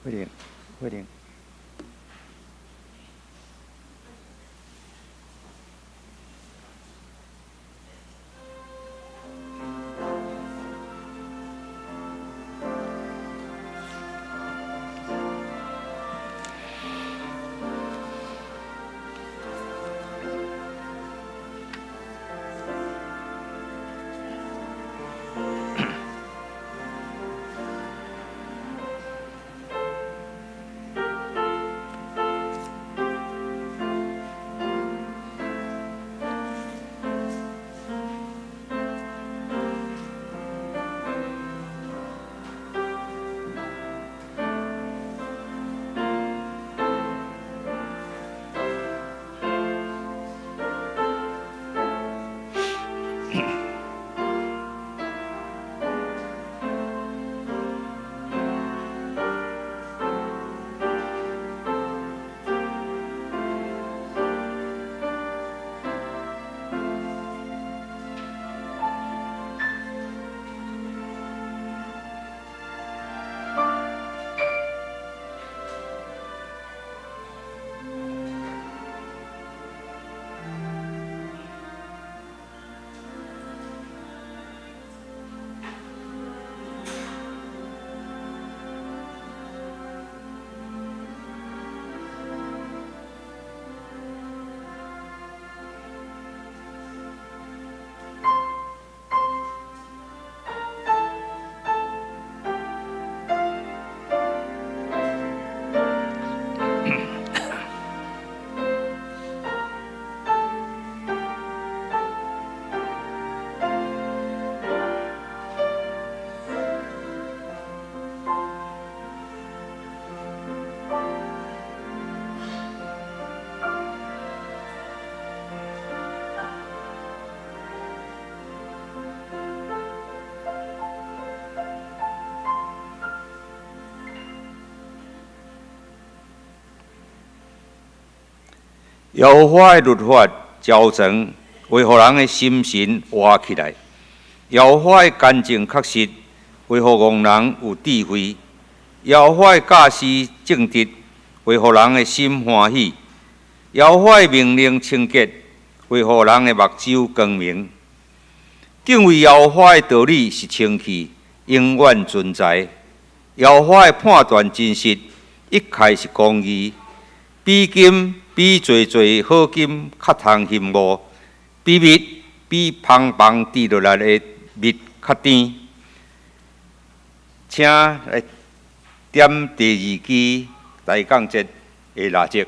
慧玲，慧玲。耶和華的律法齊全，會予人的心神活起來；耶和華的干證確實，會予戇人有智慧；耶和華的教示正直，會予人的心歡喜；耶和華的命令清潔，會予人的目睭光明。敬畏耶和華的道理是清氣，永遠存在。耶和華的判斷真實，一切是公義。比金比濟濟好金較通欣慕，比蜜比蜂房滴落來的蜜較甜。請來點第二支大降節的蠟燭。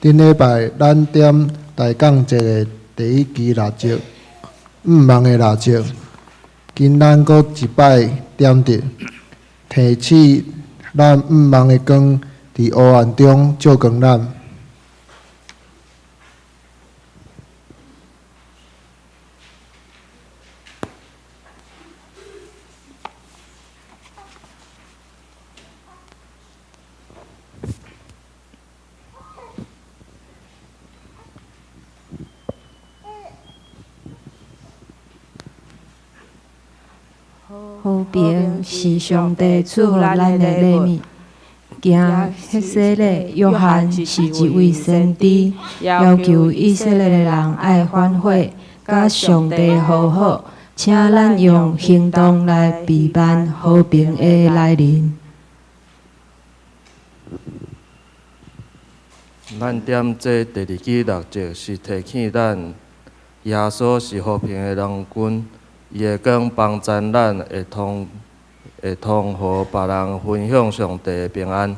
頂禮拜咱點大降節的第一支蠟燭，毋望的蠟燭。今咱閣一擺點著，提醒咱毋望的光佇黑暗中照光咱。和平是上帝賜予咱的禮物。行彼洗禮約翰是一位先知，要求以色列的人愛反悔，佮上帝和好。請咱用行動來備辦和平的來臨。咱點這第二支蠟燭，是提醒咱耶穌是和平的郎君，伊的光幫助咱會通予別人分享上帝的平安。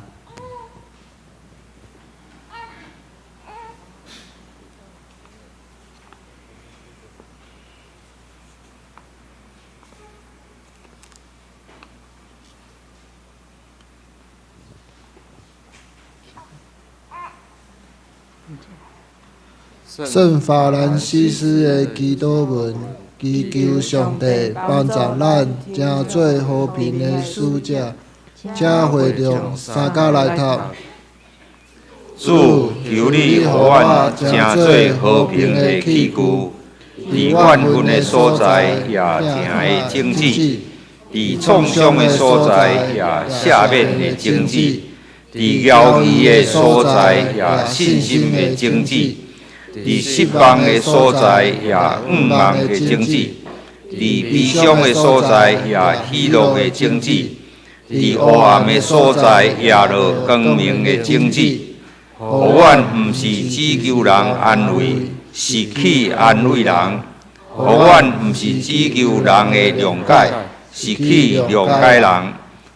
聖法蘭西斯的祈禱文，祈求上帝幫助咱成做和平的使者，請會眾三工來讀。主，求你予阮成做和平的器具，佇怨恨的所在也疼的種子，佇創傷的所在也赦免的種子，佇猶疑的所在也信心的種子，佇失望的所在也向望的種子，佇悲傷的所在也喜樂的種子，佇黑暗的所在也落光明的種子。予阮毋是只求人安慰，是去安慰人；予阮毋是只求人的諒解，是去諒解人；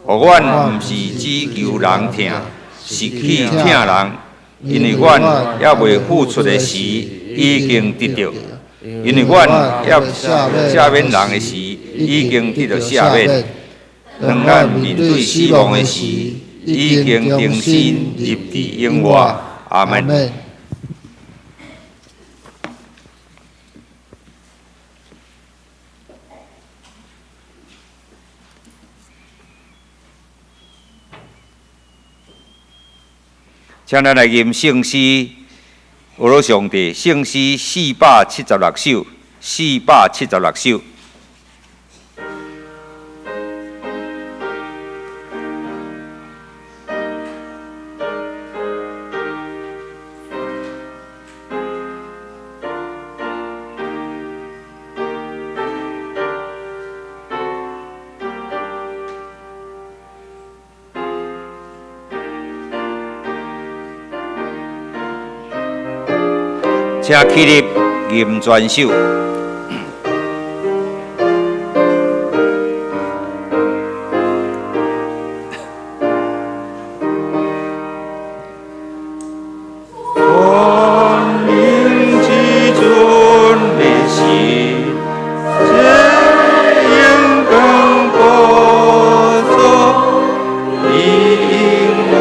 予阮毋是只求人疼，是去疼人。因為阮猶未付出的時，已經得著；因為阮猶赦免人的時，已經得著赦免。當咱面對死亡的時，已經重新入佇永活。阿們。請咱來吟聖詩，學樂上帝聖詩476首，476首。請起立，吟全首。全能之尊的時，這榮光寶座，伊永遠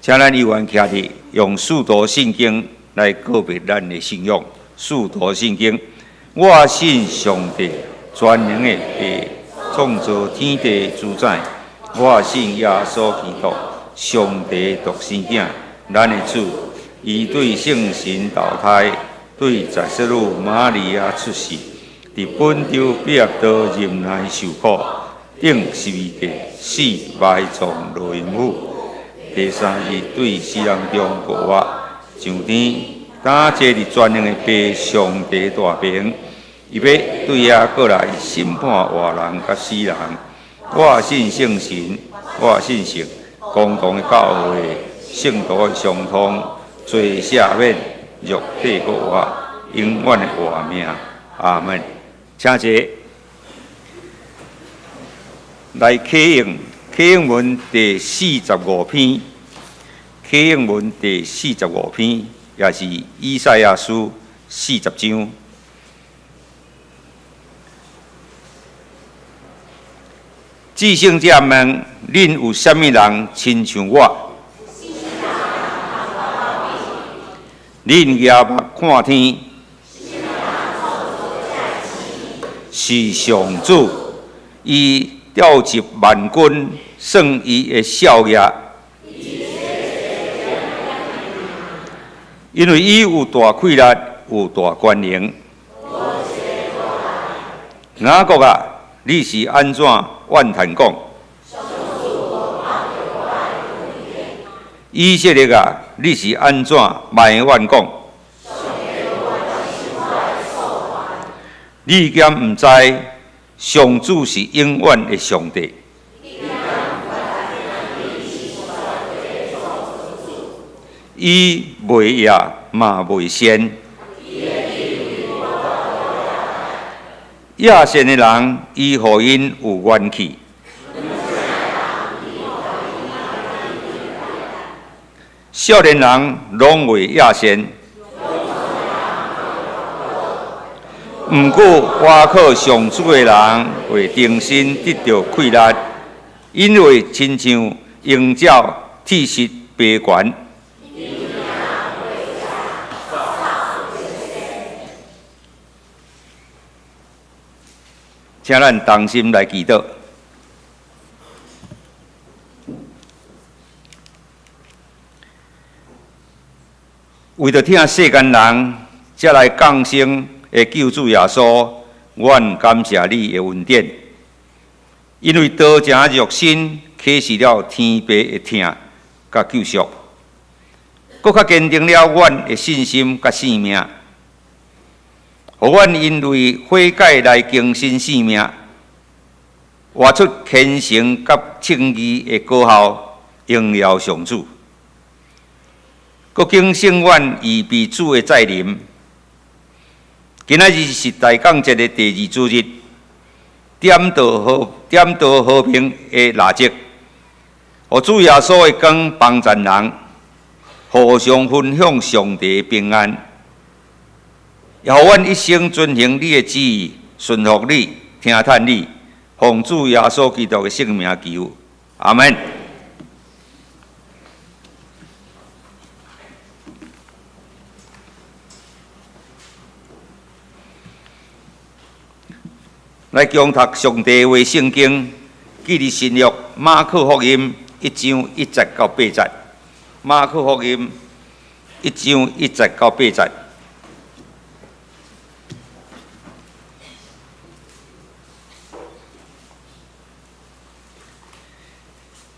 請咱依願徛佇用使徒信經來告白咱的信仰。使徒信經，我信上帝全能的父，創造天地主宰。我信耶穌基督，上帝獨生囝，咱的主。伊對聖神投胎，對十色女瑪利亞出世，佇本丟彼拉多忍耐受苦，釘十字架，死埋葬落陰府。第三日對死人中復活，上天，擔坐佇全能的父上帝大爿，伊欲對遐閣來審判活人佮死人。我信聖神，我信聖公同的教會，聖徒的相通，罪赦免，肉體復活，永遠的活命。阿門。請坐。來啟應，啟應文第四十五篇，啟應文第四十五篇，也是以賽亞書40章。至聖者問：恁有啥物人親像我？恁舉目看天，是上主，伊調集萬軍，算伊的數額，因為伊有大氣力，有大權能。雅各啊，你是按怎怨嘆講？以色列啊，你是按怎埋怨講？你敢毋知上主是永遠的上帝？伊袂夜嘛袂仙。野善的人，伊予𪜶有元氣；少年人攏會野善。毋過，倚靠上主的人會重新得著氣力，𪜶會親像鷹鳥鐵實飛懸。請咱同心來祈禱。為著疼世間人，才來降生的救主耶穌，阮感謝你的恩典。因為道成肉身，啟示了天父的疼佮救贖，閣較堅定了阮的信心佮生命，予阮因為悔改來更新生命，活出虔誠佮稱義的果效，榮耀上主。閣警醒阮預備主的再臨。今仔日是大降節的第二主日，點著和平的蠟燭，予主耶穌的光幫贊人，互相分享上帝的平安，也予阮一生遵行你的旨意，順服你，聽從你，奉主耶穌基督的聖名求，阿門。來共讀上帝話聖經，記佇新約馬可福音1章1節到8節。馬可福音1章1節到8節。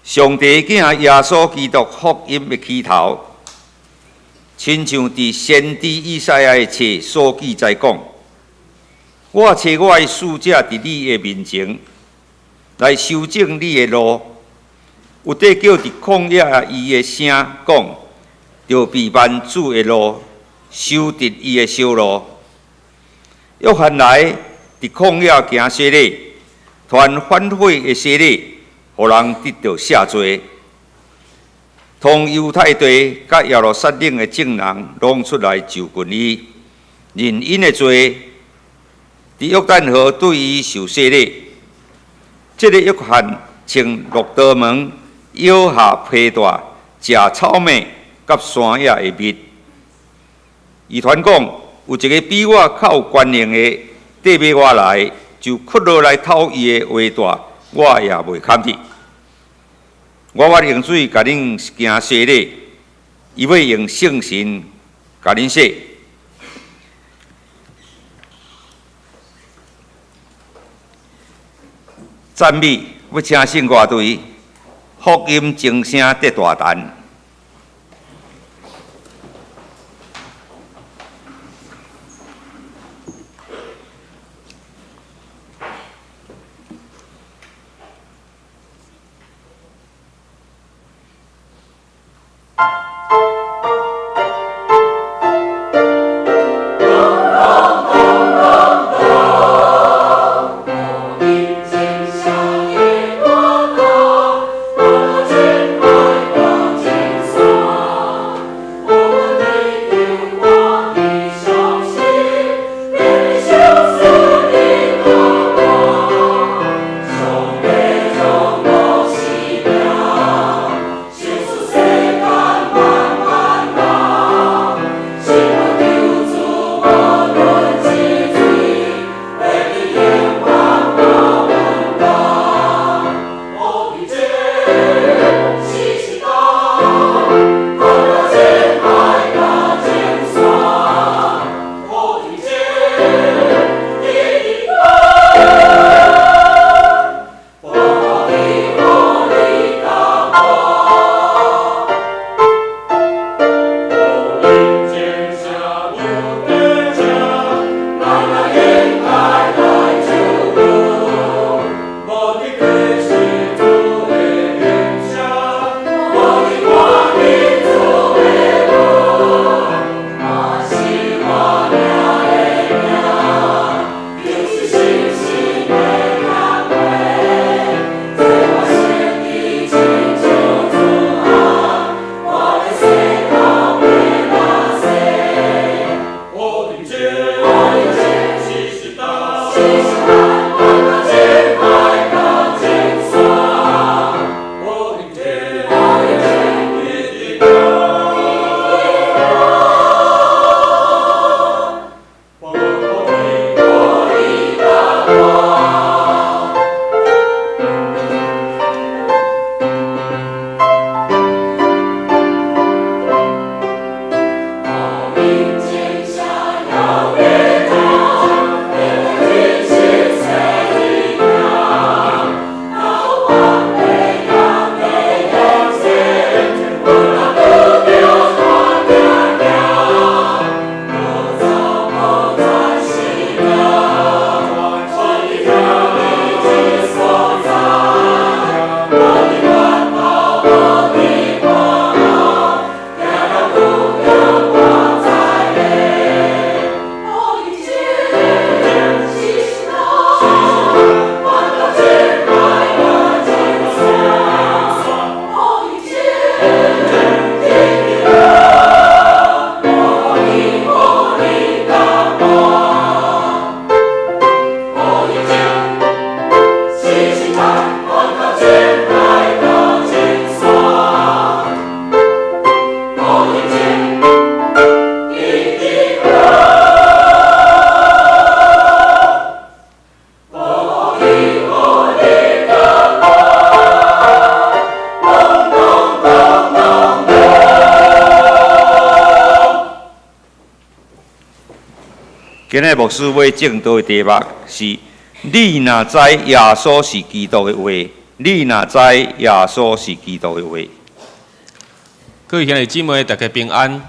上帝囝耶穌基督福音的起頭，親像佇先知以賽亞的冊所記載講：我差我的使者佇你的面前，來修正你的路。有塊叫佇曠野伊的聲講，著備辦主的路，修直伊的小路。約翰來佇曠野行洗禮，傳反悔的洗禮，予人得著赦罪。通猶太地佮耶路撒冷的眾人攏出來就近伊，認𪜶的罪，佇約旦河對伊受洗禮。這个約翰穿駱駝毛，腰下披帶，食草麥佮山野的蜜。伊傳講，有一个比我較有權能的綴尾我來，就屈落來透伊的鞋帶，我也袂堪得。我捌用水共恁行洗禮，伊欲用聖神共恁洗。讚美，欲請聖歌隊，福音鐘聲得大彈。今日牧師欲證道的題目是：你若知耶穌是基督的話，你若知耶穌是基督的話。各位兄弟姊妹，大家平安。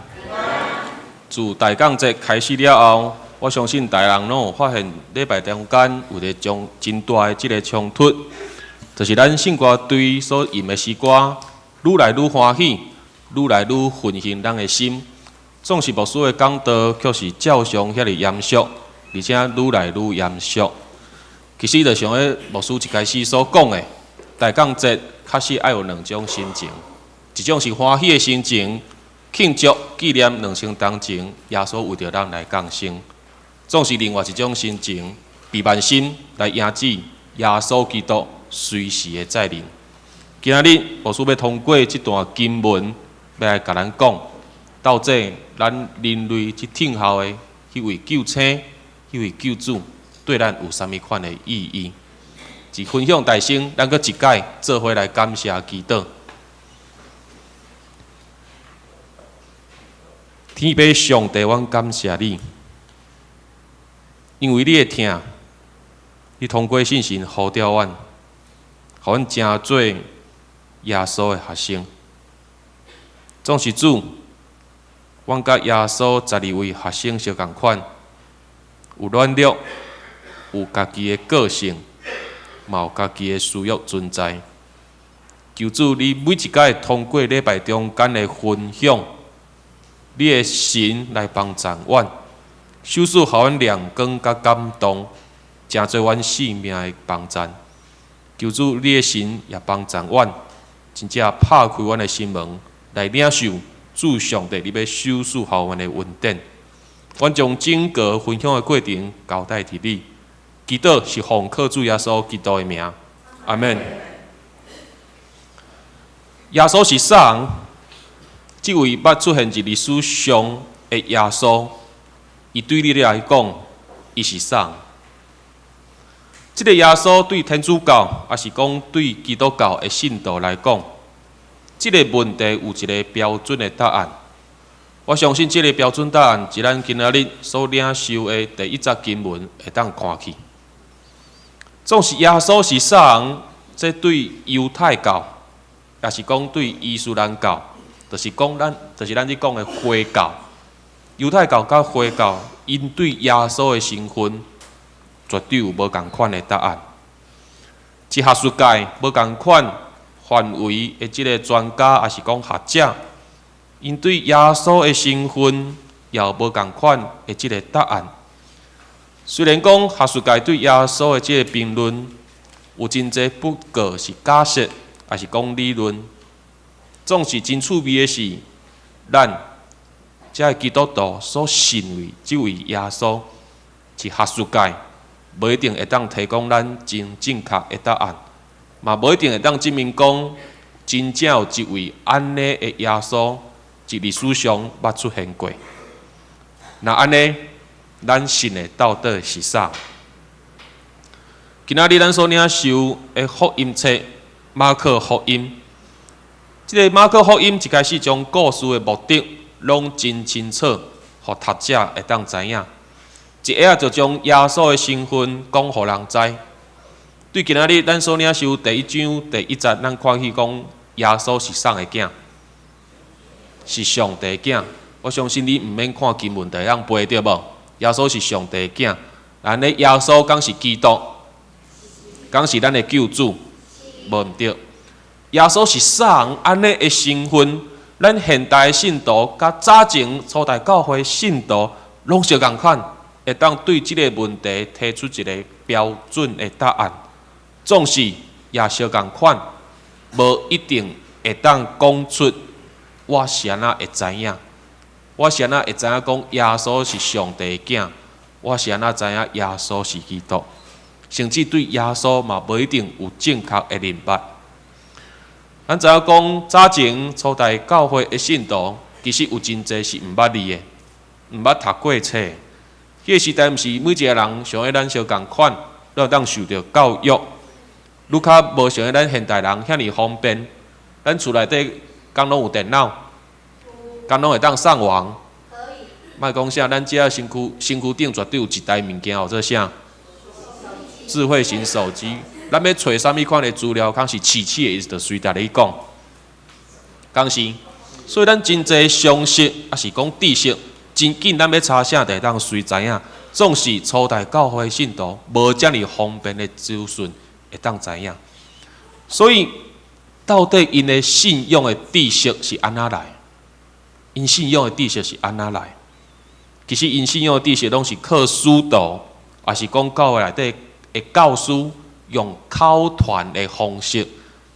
自大降節開始了後，我相信大家人攏有發現禮拜中間有一個衝真大的這个衝突，就是咱聖歌隊所吟的詩歌，愈來愈歡喜，愈來愈奮興人的心。總是牧師的講道，卻是照常遐爾嚴肅，而且愈來愈嚴肅。其實就像彼牧師一開始所講的，大降節確實愛有兩種心情，一種是歡喜的心情，慶祝紀念2000年前耶穌為著咱來降生；總是另外一種心情，備萬心來迎接耶穌基督隨時的再臨。今仔日牧師欲通過這段經文，欲來共咱講，到底咱人類這聽候的彼位救星、彼位救主，對咱有啥物款的意義？佇分享大先，咱閣一擺做伙來感謝祈禱。天父上帝，阮感謝你，因為你的疼，你通過聖神呼召阮，予阮成做耶穌的學生。總是主，阮佮耶穌十二位學生相仝款，有軟弱，有家己的個性，嘛有家己的需要存在。求主，你每一擺通過禮拜中間的分享，你的神來幫助阮，賞賜予阮亮光佮感動，成做阮性命的幫贊。求主，你的神也幫助阮，真正拍開阮的心門，來領受主上帝你欲賞賜予阮的恩典。阮將整個分享的過程交代佇你，祈禱是奉靠主耶穌基督的名，阿們。耶穌是啥人？這位捌出現佇歷史上的耶穌，伊對你來講，伊是啥人？這個耶穌對天主教，抑是講對基督教的信徒來講，這個問題有一个標準的答案。我相信這个標準答案，佇咱今仔日所領受的第一節經文會當看去。總是耶穌是啥人？這對猶太教，抑是講對伊斯蘭教，就是講咱，就是咱咧講的回教。猶太教佮回教，𪜶對耶穌的身份，絕對有無仝款的答案。佇學術界無仝款範圍的這个專家，抑是講學者，𪜶對耶穌的身份也有無仝款的這个答案。雖然講學術界對耶穌的這个評論有真濟不過是假設，抑是講理論，總是真趣味的是，咱這个基督徒所信的這位耶穌，佇學術界無一定會當提供咱真正確的答案，嘛無一定會當證明講真正有一位按呢的耶穌，佇歷史上捌出現過。若按呢，咱信的到底是啥？今仔日咱所領受的福音冊《馬可福音》，這个馬可福音一開始將故事的目的攏真清楚，予讀者會當知影。一下就將耶穌的身份講予人知。對今仔日咱所領受第一章第一節，咱看去講耶穌是啥的囝？是上帝的囝。我相信你毋免看經文就會曉背對無？耶穌是上帝的囝，按呢耶穌敢是基督？敢是咱的救主？無毋對。耶穌是啥人？按呢的身份，咱現代的信徒佮早前初代教會信徒攏相仝款，會當對這个問題提出一个標準的答案。總是也相仝款，無一定會當講出我是按怎會知影，我是按怎會知影講耶穌是上帝的囝，我是按怎知影耶穌是基督，甚至對耶穌嘛無一定有正確的認捌。咱知影講早前初代教會的信徒，其實有真濟是毋捌字的，毋捌讀過冊。彼个時代毋是每一个人像咱相仝款，攏會當受著教育。愈較無像咱現代人遐爾方便，咱厝內底敢攏有電腦，敢攏會當上網。莫講啥，咱這身軀身軀頂絕對有一台物件，號做啥？智慧型手機。咱欲揣啥物款的資料，敢是試試的，伊就隨逐你講，敢是？所以咱真濟常識，抑是講知識，真緊咱欲查啥，就會當隨知影。總是初代教會信徒無遮爾方便的資訊，會當知影。所以到底𪜶的信仰的知識是按怎來？𪜶信仰的知識是按怎來？其實𪜶信仰的知識攏是靠使徒，抑是講教會內底的教師用口傳的方式，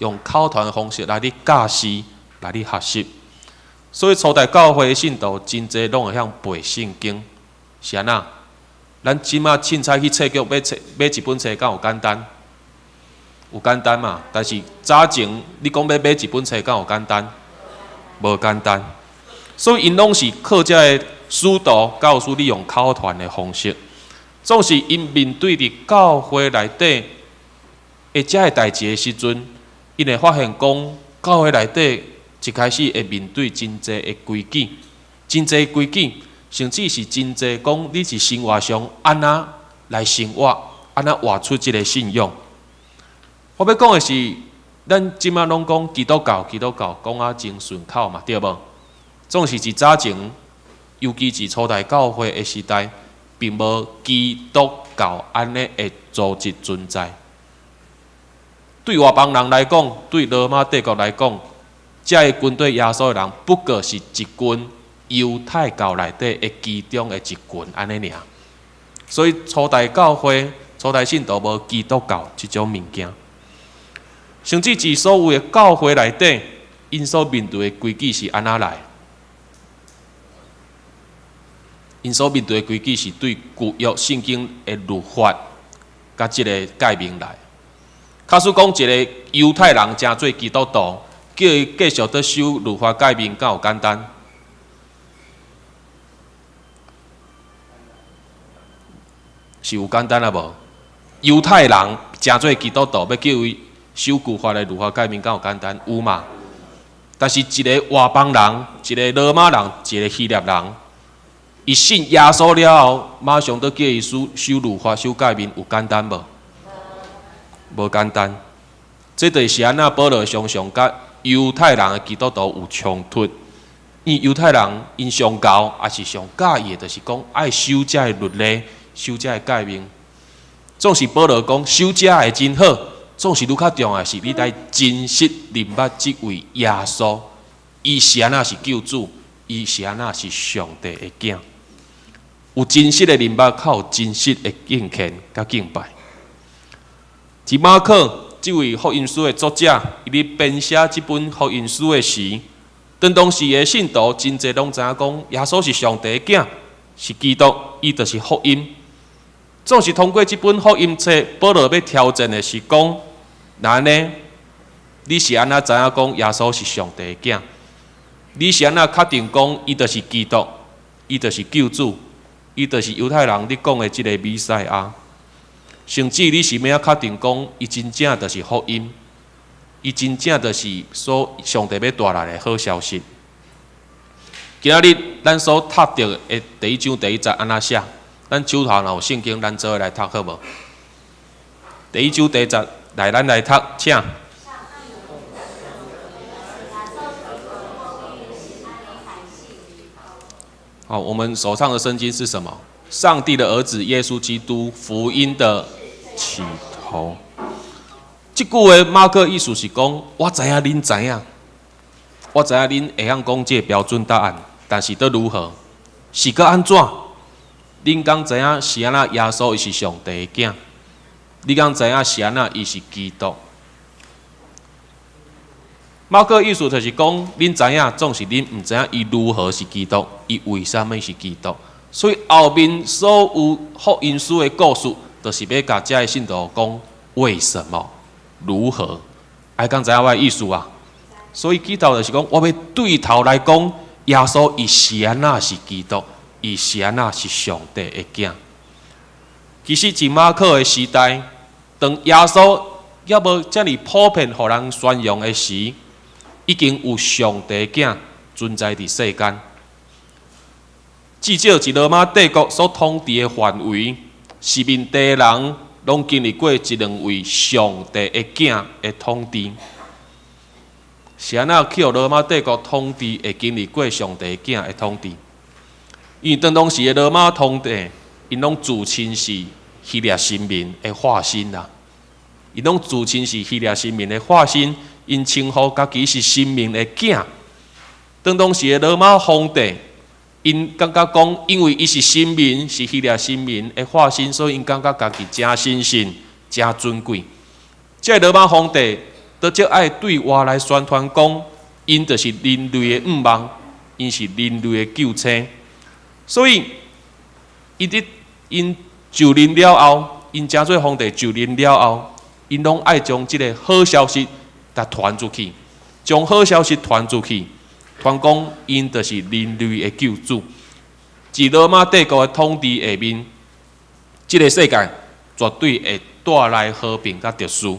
用口傳的方式來咧教示，來咧學習。所以初代教會的信徒真濟攏會曉背聖經，是按怎？咱這馬凊彩去冊局買冊買一本冊，敢有簡單？有簡單嘛？但是早前你講欲買一本冊，敢有簡單？無簡單。所以𪜶攏是靠這个使徒、教師利用口傳的方式，總是𪜶面對佇教會內底的這个代誌的時陣，𪜶會發現講，教會內底一開始會面對真濟的規矩，真濟規矩，甚至是真濟講你佇生活上按怎來生活，按怎活出這个信仰。我欲講的是，咱這馬攏講基督教，基督教講啊真順口嘛，對無？總是佇早前，尤其是初代教會的時代，並無基督教按呢的組織存在。對外邦人來講，對羅馬帝國來講，這个跟綴耶穌的人，不過是一群猶太教內底的其中的一群按呢爾。所以初代教會、初代信徒無基督教這種物件，甚至佇所有的教會內底，𪜶所面對的規矩是按怎來？𪜶所面對的規矩是對舊約聖經的律法，佮這个誡命來。假使講一个猶太人成做基督徒，叫伊繼續佇守律法誡命，敢有簡單？是有簡單啊無？猶太人成做基督徒，欲叫伊守舊法的律法誡命，敢有簡單？有嘛？但是一个外邦人，一个羅馬人，一个希臘人，伊信耶穌了後，馬上閣叫伊守守律法、守誡命，有簡單無？無簡單。這就是按怎保羅常常佮猶太人的基督徒有衝突。因為猶太人𪜶上教，也是上教義的，就是講愛守這个律例、守這个誡命。總是保羅講守這个真好，總是愈較重要的是你愛真實認捌這位耶穌，伊是按怎是救主，伊是按怎是上帝的囝。有真實的認捌，較有真實的敬虔佮敬拜。佇馬可這位福音書的作者，伊佇編寫這本福音書的時，當當時的信徒真濟攏知影講，耶穌是上帝的囝，是基督，伊就是福音。總是通過這本福音冊，保羅欲挑戰的是講，若按呢，你是按怎知影講耶穌是上帝的囝？你是按怎確定講伊就是基督，伊就是救主，伊就是猶太人咧講的這個彌賽亞？甚至你是欲按怎確定講伊真正就是福音？伊真正就是所上帝欲帶來的好消息。今仔日咱所讀著的第一章第一節按怎寫？咱手頭若有聖經，咱做伙來讀好無？第一章第一節，來，咱來讀，請。好，我們手上的聖經是什麼？上帝的兒子耶穌基督福音的起頭。這句話馬可意思是講，我知影恁知影，我知影恁會曉講這个標準答案，但是閣如何？是閣按怎？恁敢知影是按怎耶穌伊是上帝的囝？你敢知影是按怎伊是基督？馬可意思就是講，恁知影，總是恁毋知影伊如何是基督，伊為啥物是基督？所以後面所有福音書的故事，就是欲共遮的信徒講為什麼、如何，愛敢知影我的意思啊？所以起頭就是講，我欲對頭來講，耶穌伊是按怎是基督，伊是按怎是上帝的囝。其實，佇馬可的時代，當耶穌猶無遮爾普遍予人宣揚的時，已經有上帝囝存在佇世間。至少佇羅馬帝國所統治的範圍，殖民地人攏經歷過一兩位上帝的囝的統治。是按怎去予羅馬帝國統治，會經歷過上帝囝的統治？因為當當時的羅馬皇帝，𪜶攏自稱是希臘神明的化身啦。𪜶攏自稱是希臘神明的化身，𪜶稱呼家己是神明的囝。當當時的羅馬皇帝，𪜶感覺講，因為伊是神明，是希臘神明的化身，所以𪜶感覺家己誠神聖、誠尊貴。這個羅馬皇帝都足愛對外來宣傳講，𪜶就是人類的向望，𪜶是人類的救星。所以，伊佇𪜶就任了後，𪜶成做皇帝就任了後， 𪜶攏愛將這个好消息共傳出去，將好消息傳出去，傳講𪜶就是人類的救主。佇羅馬帝國的統治下面，這个世界絕對會帶來和平佮秩序，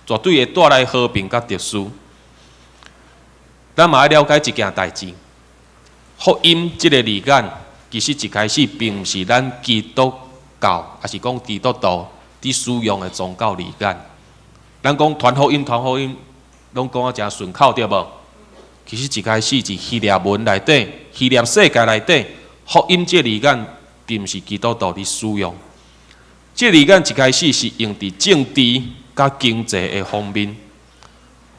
絕對會帶來和平佮秩序。咱嘛愛了解一件代誌，福音這个字眼，其實一開始並毋是咱基督教，抑是講基督徒佇使用的宗教字眼。咱講傳福音，傳福音，攏講啊誠順口對無？其實一開始佇希臘文內底，希臘世界內底，福音這个字眼，並毋是基督徒佇使用。這个字眼一開始是用佇政治佮經濟的方面，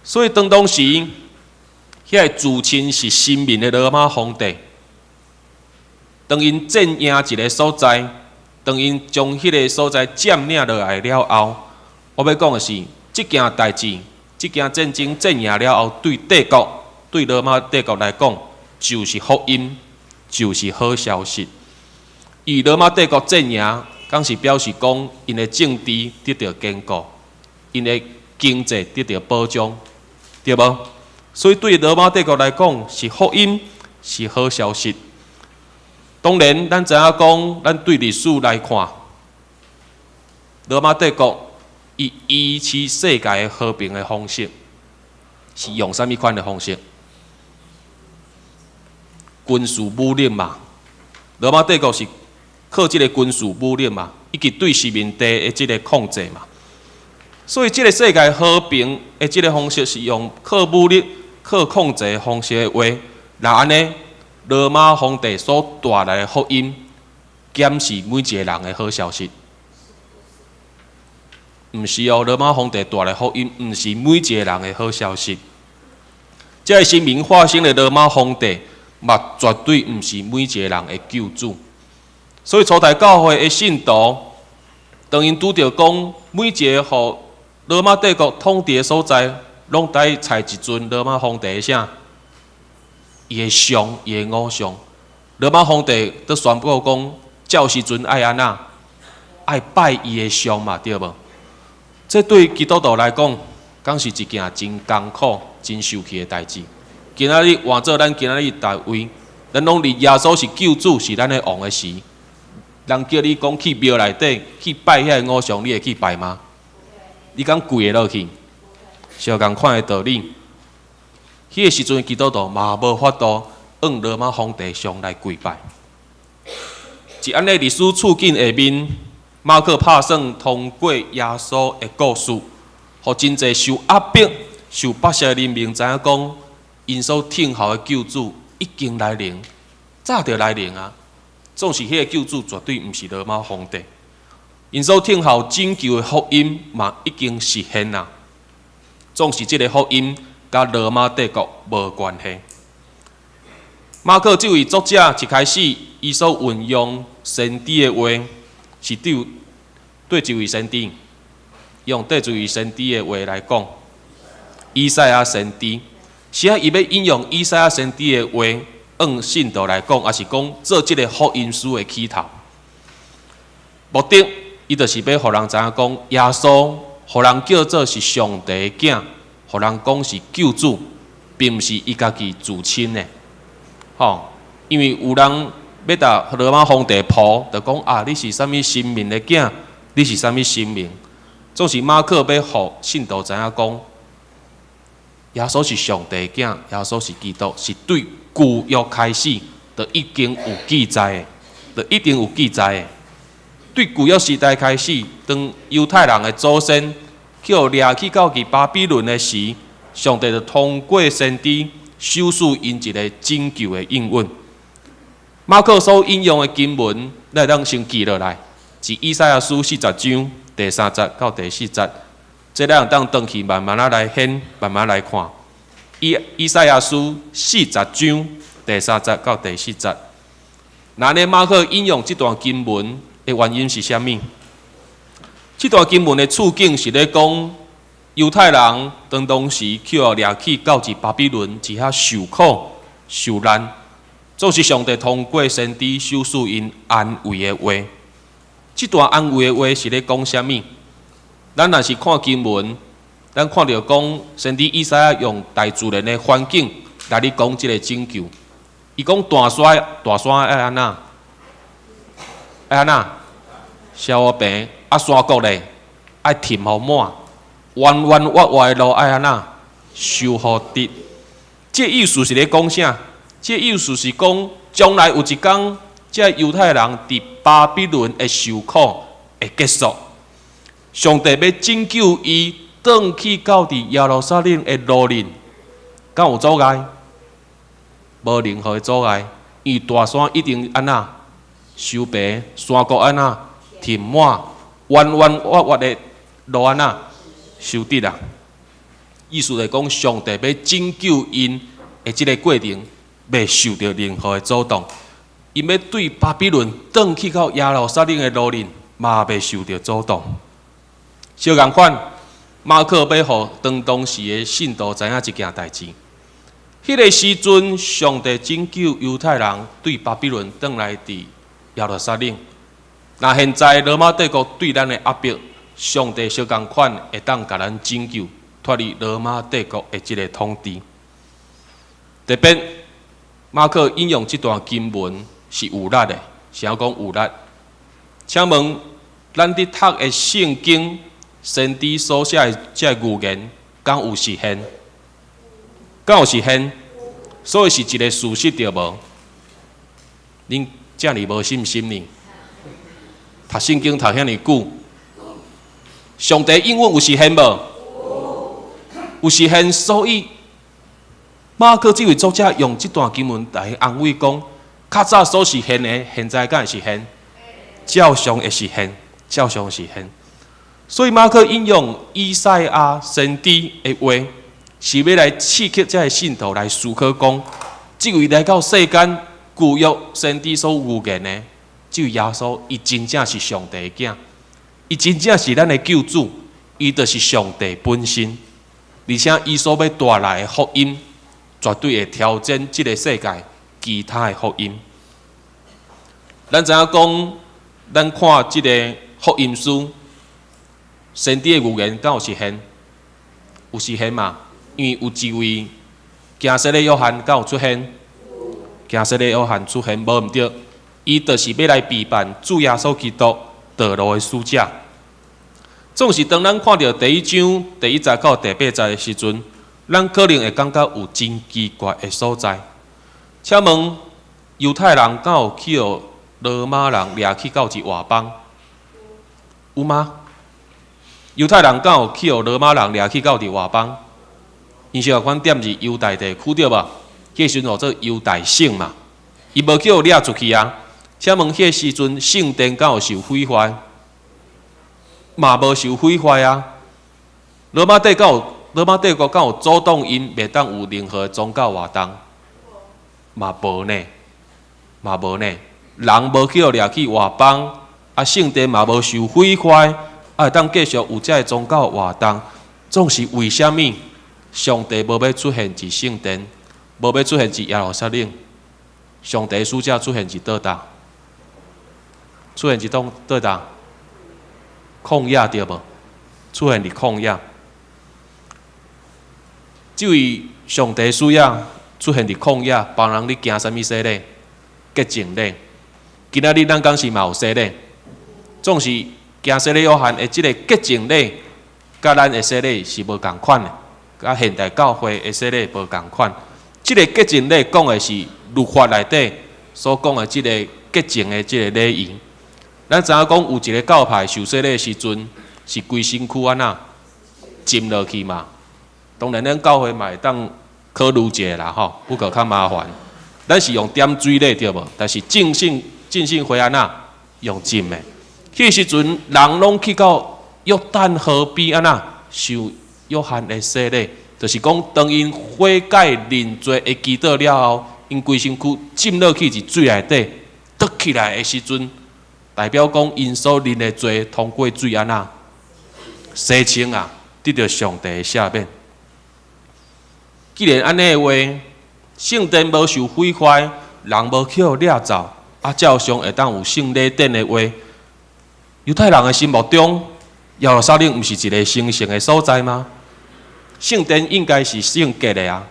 所以當當時，遐個自稱是神明的羅馬皇帝，當𪜶戰贏一个所在，當𪜶將彼个所在佔領落來了後，我欲講的是，這件代誌，這件戰爭戰贏了後，對帝國，對羅馬帝國來講，就是福音，就是好消息。伊羅馬帝國戰贏，敢是表示講，𪜶的政治得著堅固，𪜶的經濟得著保障，對無？所以對羅馬帝國來講，是福音，是好消息。當然，咱知影講，咱對歷史來看，羅馬帝國伊維持世界的和平的方式，是用啥物款的方式？軍事武力嘛。羅馬帝國是靠這个軍事武力嘛，以及對殖民地的這个控制嘛。所以，這个世界和平的這个方式是用靠武力、靠控制的方式的話，若按呢，羅馬皇帝所帶來的福音，敢是每一个人的好消息？毋是哦，羅馬皇帝帶來福音，毋是每一个人的好消息。這个神明化身的羅馬皇帝，嘛絕對毋是每一个人的救主。所以初代教會的信徒，當𪜶拄著講每一个予羅馬帝國統治的所在，攏愛採一尊羅馬皇帝的啥？伊的像，伊的偶像。羅馬皇帝都宣布講，這時陣愛按怎？愛拜伊的像嘛，對無？這對基督徒來講，敢是一件真艱苦、真受氣的代誌。今仔日換做咱今仔日佇位，咱攏認耶穌是救主，是咱的王的時，人叫你講去廟內底去拜遐个偶像，你會去拜嗎？你敢跪會落去？相仝款的道理。彼个時陣基督徒嘛無法度向羅馬皇帝像來跪拜。佇按呢歷史處境下面，馬克拍算通過耶穌的故事，予真濟受壓迫、受剝削的人民知影講，𪜶所等候的救主已經來臨，早就來臨啊！總是彼个救主絕對毋是羅馬皇帝，𪜶所等候拯救的福音嘛已經實現啊！總是這个福音佮羅馬帝國無關係。馬克這位作者一開始，伊所運用先知的話，是對對一位先知，用對一位先知的話來講，以賽亞先知，是啊，伊欲引用以賽亞先知的話，向信徒來講，抑是講做這个福音書的起頭。目的，伊就是欲予人知影講，耶穌予人叫做是上帝的囝，予人講是救主，並毋是伊家己自稱的，吼。因為有人欲共羅馬皇帝唬，就講啊，你是啥物神明的囝？你是啥物神明？總是馬克欲予信徒知影講，耶穌是上帝的囝，耶穌是基督，是對舊約開始就已經有記載的，就一定有記載的。對舊約時代開始，當猶太人的祖先去予掠去到去巴比倫的時，上帝就通過先知賞賜𪜶一个拯救的應允。馬克所引用的經文，咱會當先記落來，是以賽亞書40章第三節到第四節。這咱會當轉去慢慢仔來掀，慢慢來看。以以賽亞書四十章第三節到第四節。那呢，馬克引用這段經文的原因是啥物？這段經文的處境是咧講猶太人當當時去予掠去到佇巴比倫，佇遐受苦受難，總是上帝通過先知賞賜𪜶安慰的話。這段安慰的話是咧講啥物？咱若是看經文，咱看著講先知以賽亞用大自然的環境來咧講這个拯救。伊講大山，大山愛按怎？愛按怎？消平，啊山谷咧愛填予滿，彎彎彎彎的路愛按怎？修予直。這意思是咧講啥？這意思是講將來有一工，這猶太人佇巴比倫的受苦會結束。上帝欲拯救伊，轉去到佇耶路撒冷的路面，敢有阻礙？無任何的阻礙，因為大山一定按怎修平，山谷按怎填滿，彎彎彎彎的路按怎修直啊？意思來講，上帝欲拯救𪜶的這个過程，袂受著任何的阻擋。𪜶欲對巴比倫轉去到耶路撒冷的路面，嘛袂受著阻擋。相仝款，馬可欲予當當時的信徒知影一件代誌。彼个時陣，上帝拯救猶太人對巴比倫轉來佇耶路撒冷。若現在羅馬帝國對咱的壓迫，上帝相仝款會當共咱拯救脫離羅馬帝國的這个統治。特別馬可引用這段經文是有力的，是按講有力。請問，咱佇讀的聖經，先知所寫的這个預言，敢有實現？敢有實現？所以是一个事實對無？恁遮爾無信心呢？讀聖經讀遐爾久，上帝應允有實現無？有實現，所以馬可這位作者用這段經文來安慰講：較早所實現的，現在敢會實現？照常會實現，照常實現。所以馬可引用以賽亞先知的話，是欲來刺激這个信徒來思考講：這位來到世間舊約先知所預言的，這位耶穌，伊真正是上帝的囝，伊真正是咱的救主，伊就是上帝本身。而且伊所欲帶來的福音，絕對會挑戰這个世界其他的福音。咱知影講，咱看這个福音書，先知的預言敢有實現？有實現嘛？因為有一位行洗禮約翰敢有出現？行洗禮約翰出現無毋對，伊就是欲來備辦主耶穌基督道路的使者。總是當咱看著第一章第一節到第八節的時陣，咱可能會感覺有真奇怪的所在。請問猶太人敢有去予羅馬人掠去到佇外邦？有嗎？猶太人敢有去予羅馬人掠去到佇外邦？𪜶是共款踮佇猶大地區對無？彼時陣號做猶大省嘛，伊無去予掠出去啊。請問彼時陣聖殿敢有受毀壞？嘛無受毀壞啊。羅馬帝國敢有阻擋𪜶袂當有任何宗教活動？嘛無呢，嘛無呢。人無去予掠去外邦，啊聖殿嘛無受毀壞，啊會當繼續有這个宗教活動。總是為啥物上帝無欲出現佇聖殿，無欲出現佇耶路撒冷？上帝使者出現佇佗佗？出現佇佗佗？曠野對無？出現佇曠野。這位上帝使者出現佇曠野，幫人咧行啥物洗禮？潔淨禮。今仔日咱敢是嘛有洗禮？總是行洗禮約翰的這个潔淨禮，佮咱的洗禮是無仝款的，佮現代教會的洗禮無仝款。這个潔淨禮講的是律法內底所講的這个潔淨的這个禮儀。咱知影講有一个教派受洗禮的時陣，是規身軀按怎浸落去嘛？當然，咱教會嘛會當考慮一下啦吼，不過較麻煩。咱是用點水禮對無？但是浸信會按怎用浸的？彼時陣人攏去到約旦河邊按怎受約翰的洗禮，就是講當𪜶悔改認罪的祈禱了後，𪜶規身軀浸落去佇水內底，倒起來的時陣，代表講𪜶所認的罪通過水按怎洗清啊，得著上帝的赦免。既然按呢的話，聖殿無受毀壞，人無去予掠走，啊，照常會當有聖禮典的話，猶太人的心目中，耶路撒冷毋是一个神聖的所在嗎？聖殿應該是聖潔的啊。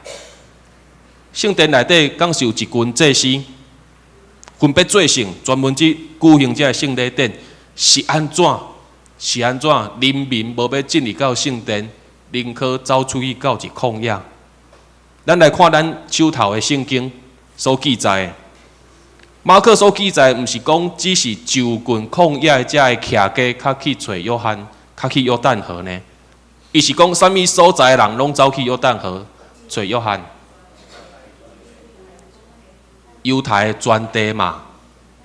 聖殿內底敢是有一群祭司，分別做聖，專門去舉行這个聖禮典，是按怎？是按怎？人民無欲進入到聖殿，寧可走出去到一曠野。咱來看咱手頭的聖經所記載的，馬可所記載，毋是講只是就近曠野的這个徛家較去揣約翰，較去約旦河呢？伊是講啥物所在的人攏走去約旦河揣約翰？猶太的全地嘛，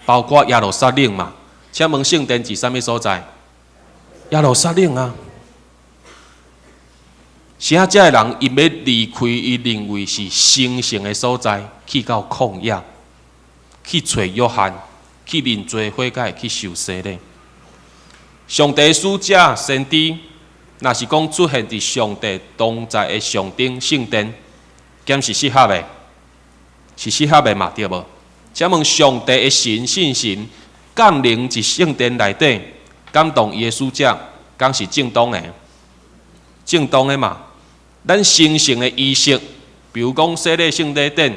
包括耶路撒冷嘛。請問聖殿佇啥物所在？耶路撒冷啊！啥這个人𪜶欲離開伊認為是神聖的所在，去到曠野，去揣約翰，去認罪悔改，去受洗禮。上帝使者先知，若是講出現佇上帝同在的上頂聖殿，敢是適合的？是適合的嘛？對無？請問上帝的神聖神降臨佇聖殿內底，感動伊的使者，敢是正當的？正當的嘛？咱神聖的儀式，比如講洗禮聖禮典、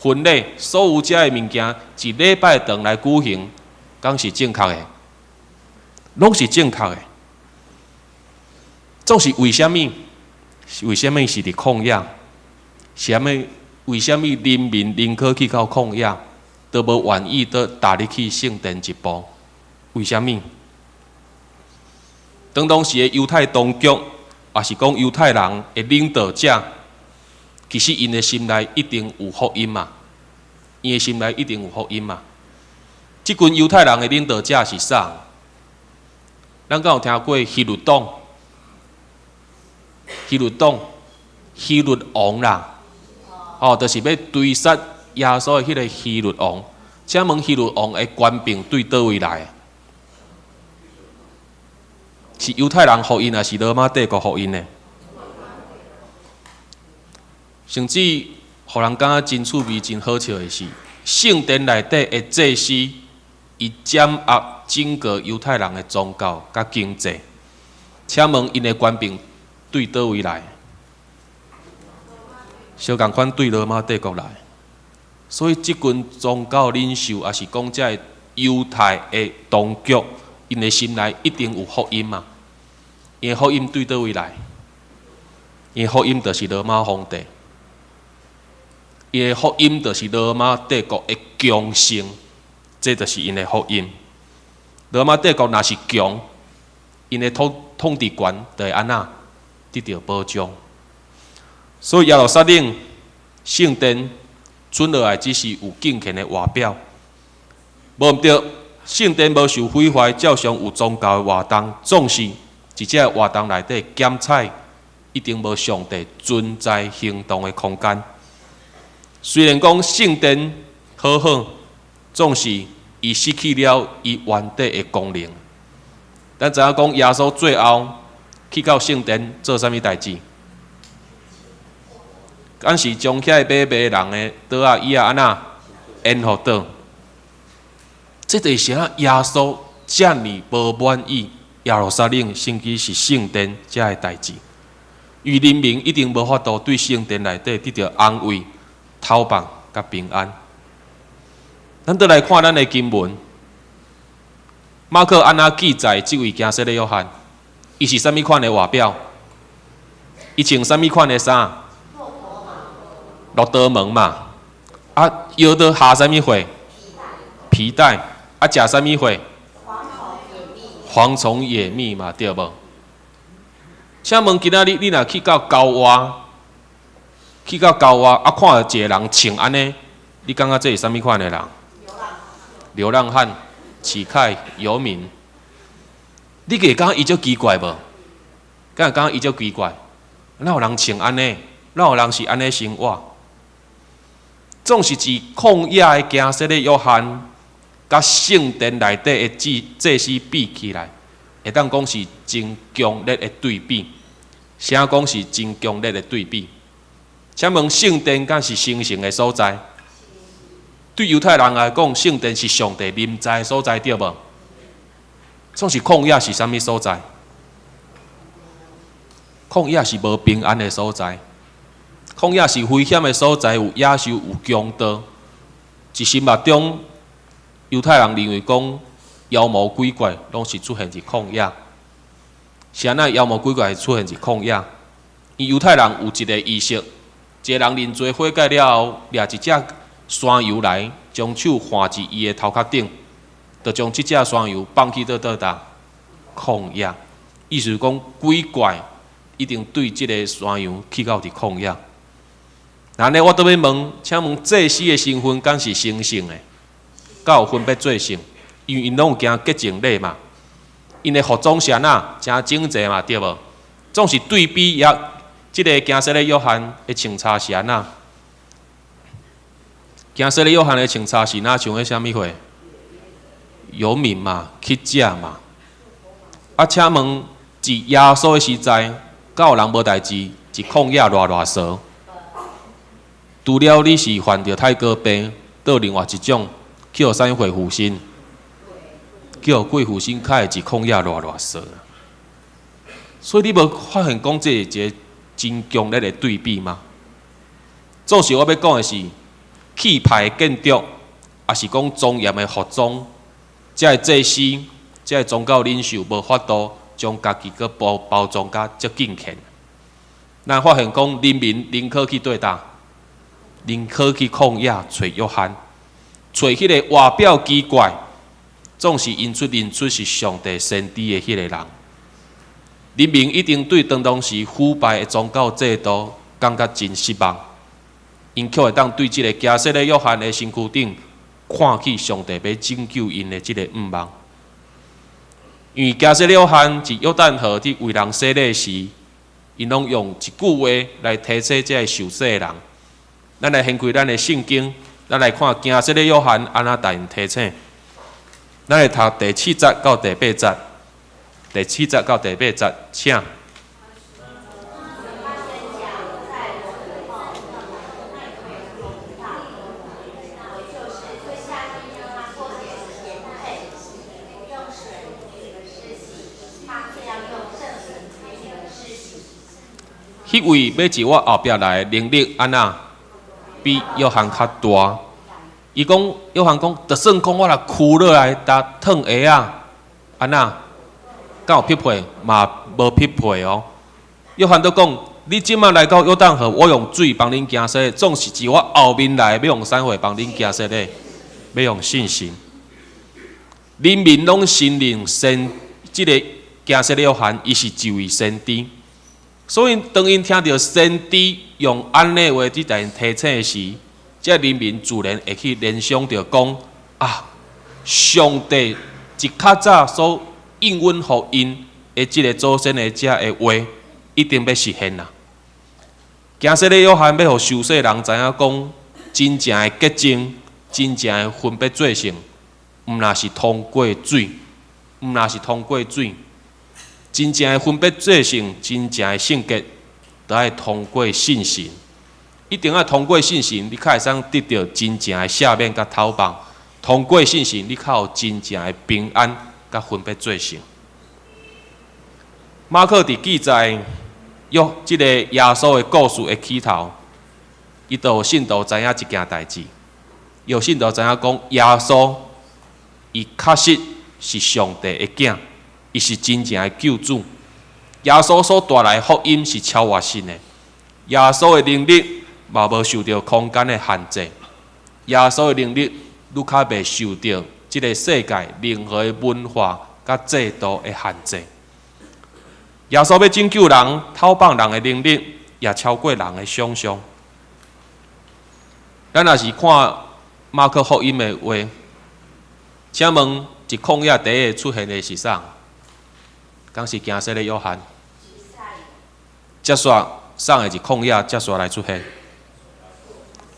婚禮，所有這个物件，一禮拜轉來舉行，敢是正確的？攏是正確的。總是為啥物？為啥物是佇曠野？啥物？為啥物人民寧可去到曠野，都無願意閣踏入去聖殿一步？為啥物？當當時的猶太當局，抑是講猶太人的領導者，其實𪜶的心內一定有福音嘛？𪜶的心內一定有福音嘛？這群猶太人的領導者是啥？咱敢有聽過希律黨？希律黨、希律王啦，哦，就是欲追殺耶穌的彼个希律王。請問希律王的權柄對佗位來？是猶太人予𪜶，抑是羅馬帝國予𪜶的？甚至予人感覺真趣味、真好笑的是，聖殿內底的祭司，伊掌握整個猶太人的宗教佮經濟。請問𪜶的權柄對佗位來？相仝款對羅馬帝國來。所以這群宗教領袖，抑是講這个猶太的當局，𪜶的心內一定有福音嘛？𪜶的福音對佗位來？𪜶的福音就是羅馬皇帝，𪜶的福音就是羅馬帝國的強盛，這就是𪜶的福音。羅馬帝國若是強，𪜶的統治權就會按怎得著保障。所以耶路撒冷聖殿存落來，只是有敬虔的外表，無毋對。聖殿無受毀壞，照常有宗教的活動。總是佇這个活動內底檢採，一定無上帝存在行動的空間。雖然講聖殿好好，總是伊失去了伊原底的功能。咱知影講耶穌最後去到聖殿做啥物代誌？敢是將遐個買賣人的桌仔椅仔按怎掀予倒？這就是啥？耶穌遮爾無滿意耶路撒冷，甚至是聖殿這个代誌，伊人民一定無法度對聖殿內底得著安慰、透放佮平安。咱倒來看咱的經文，馬可按怎記載這位行洗禮約翰？伊是啥物款的外表？伊穿啥物款的衫？駱駝毛嘛。啊，腰佗繫啥物貨？皮帶。啊，食啥物貨？蝗蟲野蜜嘛，對無？請問今仔日你若去到郊外，去到郊外啊，看著一个人穿按呢，你感覺這是啥物款的人？流浪漢、乞丐、遊民。你會感覺伊足奇怪無？敢會感覺伊足奇怪？哪有人穿按呢？哪有人是按呢生活？總是佇曠野的行洗禮約翰，佮聖殿內底的祭司比起來，會當講是真強烈的對比。啥講是真強烈的對比？請問聖殿敢是神聖的所在？對猶太人來講，聖殿是上帝臨在的所在，對無？總是曠野是啥物所在？曠野是無平安的所在，曠野是危險的所在，有野獸，有強盜。佇心目中，猶太人認為講妖魔鬼怪攏是出現佇曠野。是按怎妖魔鬼怪會出現佇曠野？因猶太人有一个儀式，一个人認罪悔改了後，掠一隻山羊來，將手按佇伊的頭殼頂，就將這隻山羊放去佗佗曠野。意思是講鬼怪一定對這个山羊去到佇曠野。那按呢，我倒欲問，請問祭司的身份敢是神聖的？敢有分別做聖？因為𪜶攏有行潔淨禮嘛，𪜶的服裝是按怎，誠整齊嘛，對無？總是對比也，這个行洗禮約翰的穿插是按怎？行洗禮約翰的穿插是若像彼啥物貨？遊民嘛，乞食嘛。啊，請問，佇耶穌的時代，敢有人無代誌，佇曠野賴賴趖？除了你是犯著泰哥病，倒另外一種，去予啥物貨附身？去予鬼附身，較會佇曠野賴賴趖。所以你無發現講這是一个真強烈的對比嗎？總是我欲講的是氣派的建築，抑是講莊嚴的服裝，這个祭司、這个宗教領袖無法度將家己閣包包裝甲足敬虔。咱發現講，人民寧可去佗佗，寧可去曠野揣約翰，揣彼个外表奇怪，總是𪜶出認出是上帝先知的彼个人。人民一定對當當時腐敗的宗教制度感覺真失望，𪜶卻會當對這个行洗禮約翰的身軀頂看去上帝欲拯救𪜶的這个向望。因為行洗禮約翰佇約旦河佇為人洗禮時，𪜶攏用一句話來提醒這个受洗的人。咱來掀開咱的聖經，咱來看行洗禮約翰按怎共𪜶提醒。咱來讀第七節到第八節，第七節到第八節，請。彼位欲佇我後壁來的能力按怎比約翰較大？伊講，約翰講，就算講我若屈落來，共脫鞋仔，按怎？敢有匹配？嘛無匹配哦。約翰閣講，你這馬來到約旦河，我用水幫恁行洗禮，總是佇我後面來，欲用啥貨幫恁行洗禮？欲用聖神。人民攏承認先，這个行洗禮約翰，伊是一位先知。所以當𪜶聽著先知用按呢話佇共𪜶提醒時，這人民自然會去聯想著講啊，上帝一較早所應允予𪜶的這个祖先的遮的話，一定欲實現啦。行洗禮約翰欲予受洗人知影講，真正的潔淨，真正的分別做聖，毋若是通過水，毋若是通過水。真正的分別做聖，真正的聖潔，都愛通過信心。一定愛通過信心，你較會使得著真正的赦免佮透放。通過信心，你較有真正的平安佮分別做聖。馬可佇記載約這个耶穌的故事的起頭，伊就予信徒知影一件代誌，予信徒知影講耶穌，伊確實是上帝的囝。伊是真正的救主，耶穌所帶來的福音是超越性的。耶穌的能力嘛無受著空間的限制，耶穌的能力愈較袂受著這个世界任何的文化佮制度的限制。耶穌欲拯救人、透放人的能力，也超過人的想象。咱若是看馬可福音的話，請問佇曠野第一个出現的是啥？敢是行洗禮約翰？接續啥會佇曠野接續來出現？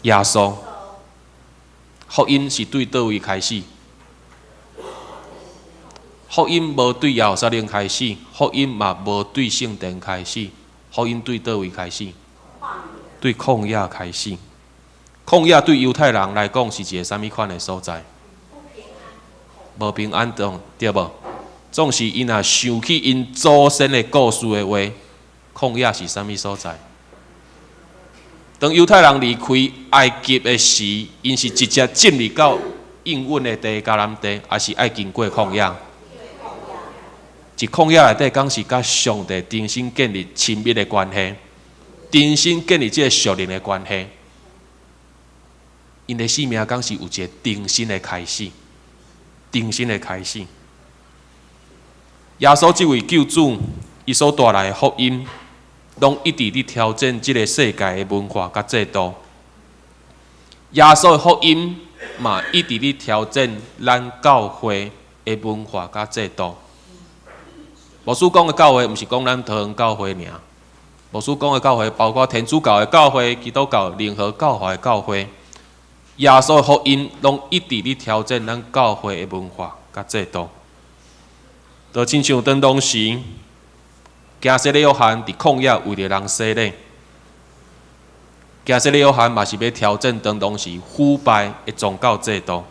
耶穌。福音是對佗位開始？福音無對耶路撒冷開始，福音嘛無對聖殿開始，福音對佗位開始？對曠野開始。曠野對猶太人來講是一个啥物款的所在？無平安對無？總是𪜶若想起𪜶祖先的故事的話，曠野是啥物所在？當猶太人離開埃及的時，𪜶是直接進入到應允的地迦南地，抑是愛經過曠野？佇曠野內底，敢是佮上帝重新建立親密的關係，重新建立這个屬靈的關係。𪜶的生命敢是有一个重新的開始，重新的開始。耶穌這位救主，伊所帶來的福音，攏一直佇挑戰這个世界的文化佮制度。耶穌的福音嘛，一直佇挑戰咱教會的文化佮制度。牧師講的教會，毋是講咱桃園教會爾。牧師講的教會，包括天主教的教會、基督教、任何教派的教會。耶穌的福音攏一直佇挑戰咱教會的文化佮制度。就親像當當時，行洗禮約翰佇曠野為著人洗禮，行洗禮約翰嘛是欲挑戰當當時腐敗的宗教制度。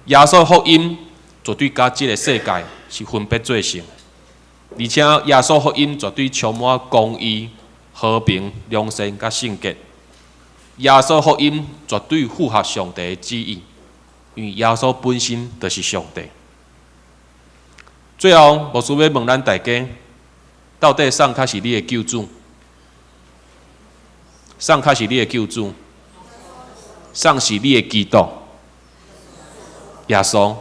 耶穌的福音絕對佮這个世界是分別做聖，而且耶穌福音絕對充滿公義、和平、良善佮聖潔。耶穌福音絕對符合上帝的旨意，因為耶穌本身就是上帝。最後，牧師欲問咱大家，到底啥較是你的救主？啥較是你的救主？啥是你的基督？耶穌。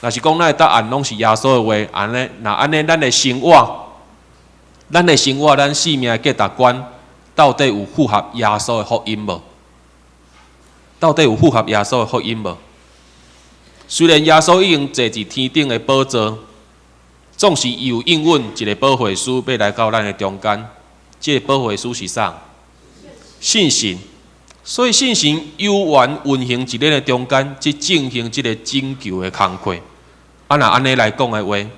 若是講咱的答案攏是耶穌的話，按呢，若按呢，咱的生活，咱的生活，咱生命的價值觀，到底有符合耶穌的福音無？到底有符合耶穌的福音無？雖然耶穌已經坐佇天頂的寶座，總是伊有應允一个保惠師欲來到咱的中間。這个保惠師是啥？聖神。所以聖神有緣運行佇咱的中間，去進行這个拯救的工課。啊，若按呢來講的話，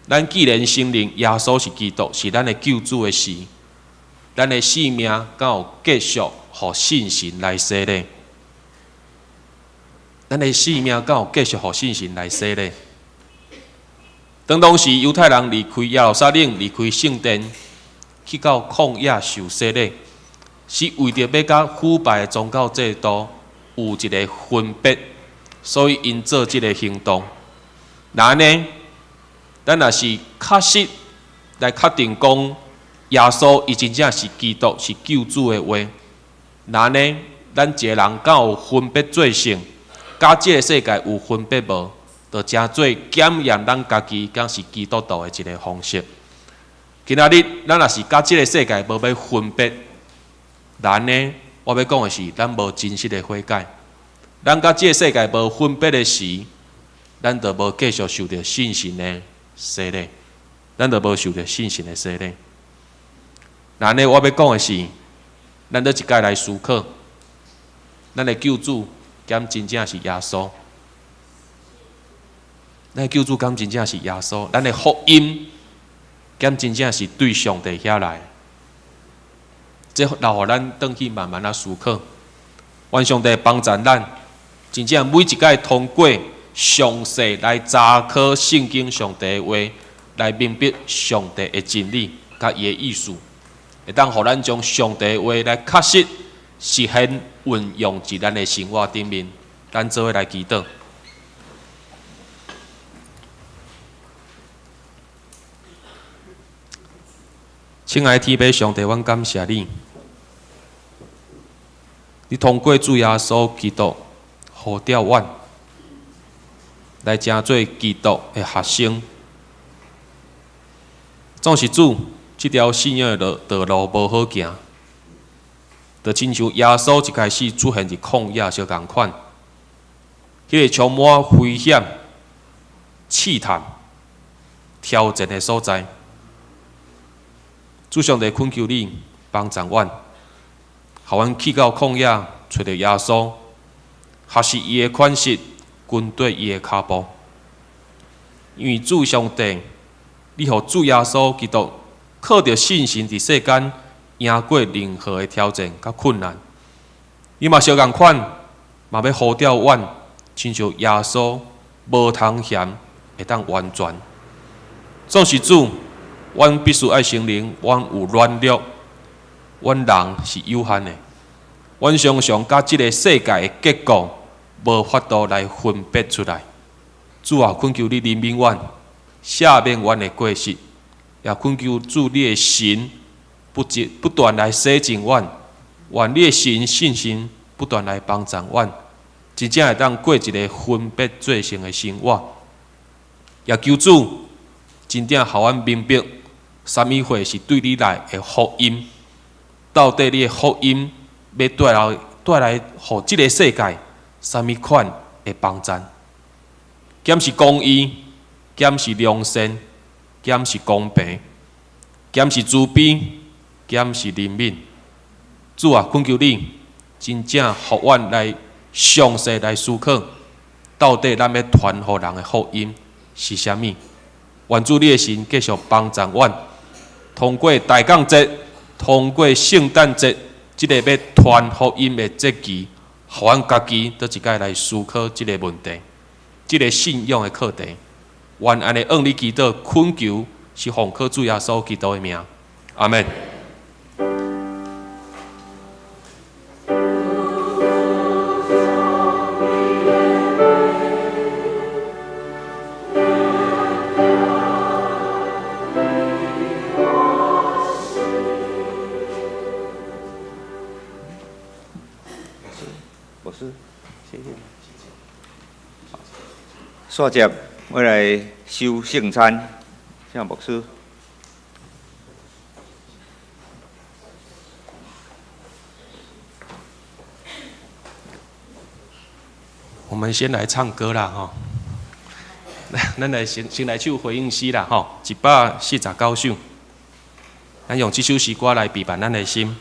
咱既然承認耶穌是基督，是咱的救主的時，咱的生命敢有繼續予聖神來洗禮？咱的生命敢有繼續予聖神來洗禮？當當時猶太人離開耶路撒冷，離開聖殿，去到曠野受洗禮，是為著欲佮腐敗的宗教制度有一个分別，所以𪜶做這个行動。若按呢，咱若是確實來確定講耶穌伊真正是基督，是救主的話，若按呢，咱一个人敢有分別做聖，佮這个世界有分別無？就成做檢驗咱家己敢是基督徒的一个方式。今仔日咱若是佮這个世界無欲分別，咱呢，我欲講的是，咱無真實的悔改。咱佮這个世界無分別的時，咱就無繼續受著聖神的洗禮，咱就無受著聖神的洗禮。若按呢，我欲講的是，咱倒一擺來思考，咱的救主敢真正是耶穌？咱的救主敢真正是耶穌？咱的福音敢真正是對上帝遐來？這留予咱轉去慢慢仔思考。願上帝幫助咱，真正每一擺通過詳細來查考聖經上帝的話，來明白上帝的真理佮伊的意思，會當予咱將上帝的話來確實實現運用佇咱的生活頂面。咱做伙來祈禱。親愛的天父上帝，阮感謝你，你通過主耶穌基督呼召阮來成做基督的學生。總是主，這條信仰的道路無好行，就親像耶穌一開始出現佇曠野相仝款，彼个充滿危險、試探、挑戰的所在。主上帝懇求你幫助阮，予阮去到曠野，揣著耶穌，學習伊的款式，跟綴伊的跤步。因為主上帝，你予主耶穌基督靠著信心佇世間贏過任何的挑戰佮困難。你嘛相仝款，嘛欲呼召阮，親像耶穌無通嫌，會當完全。總是主。阮必須愛承認，阮有軟弱，阮人是有限的。阮常常佮這个世界的結構無法度來分別出來。主啊，懇求你憐憫阮，赦免阮的過失，也懇求主你的神不不斷來洗淨阮，願你的神信心不斷來幫助阮，真正會當過一个分別做聖的生活。也求主真正予阮明白，啥物貨是對你來的福音？到底你的福音欲帶來予這个世界啥物款的幫贊？敢是公義，敢是良善，敢是公平，敢是慈悲，敢是憐憫？主啊，懇求你真正予阮來詳細來思考，到底咱欲傳予人的福音是啥物？願主你的神繼續幫助阮，通過大降節，通過聖誕節，這个欲傳福音的節期，予阮家己閣一擺來思考這个問題，這个信仰的課題。願按呢向你祈禱，懇求是奉靠主耶穌基督的名，阿們。牧師，謝謝。煞接我來守聖餐，請牧師。我們先來唱歌啦，吼！咱來先來唱回應詩啦，吼！149首，咱用這首詩歌來預備咱的心。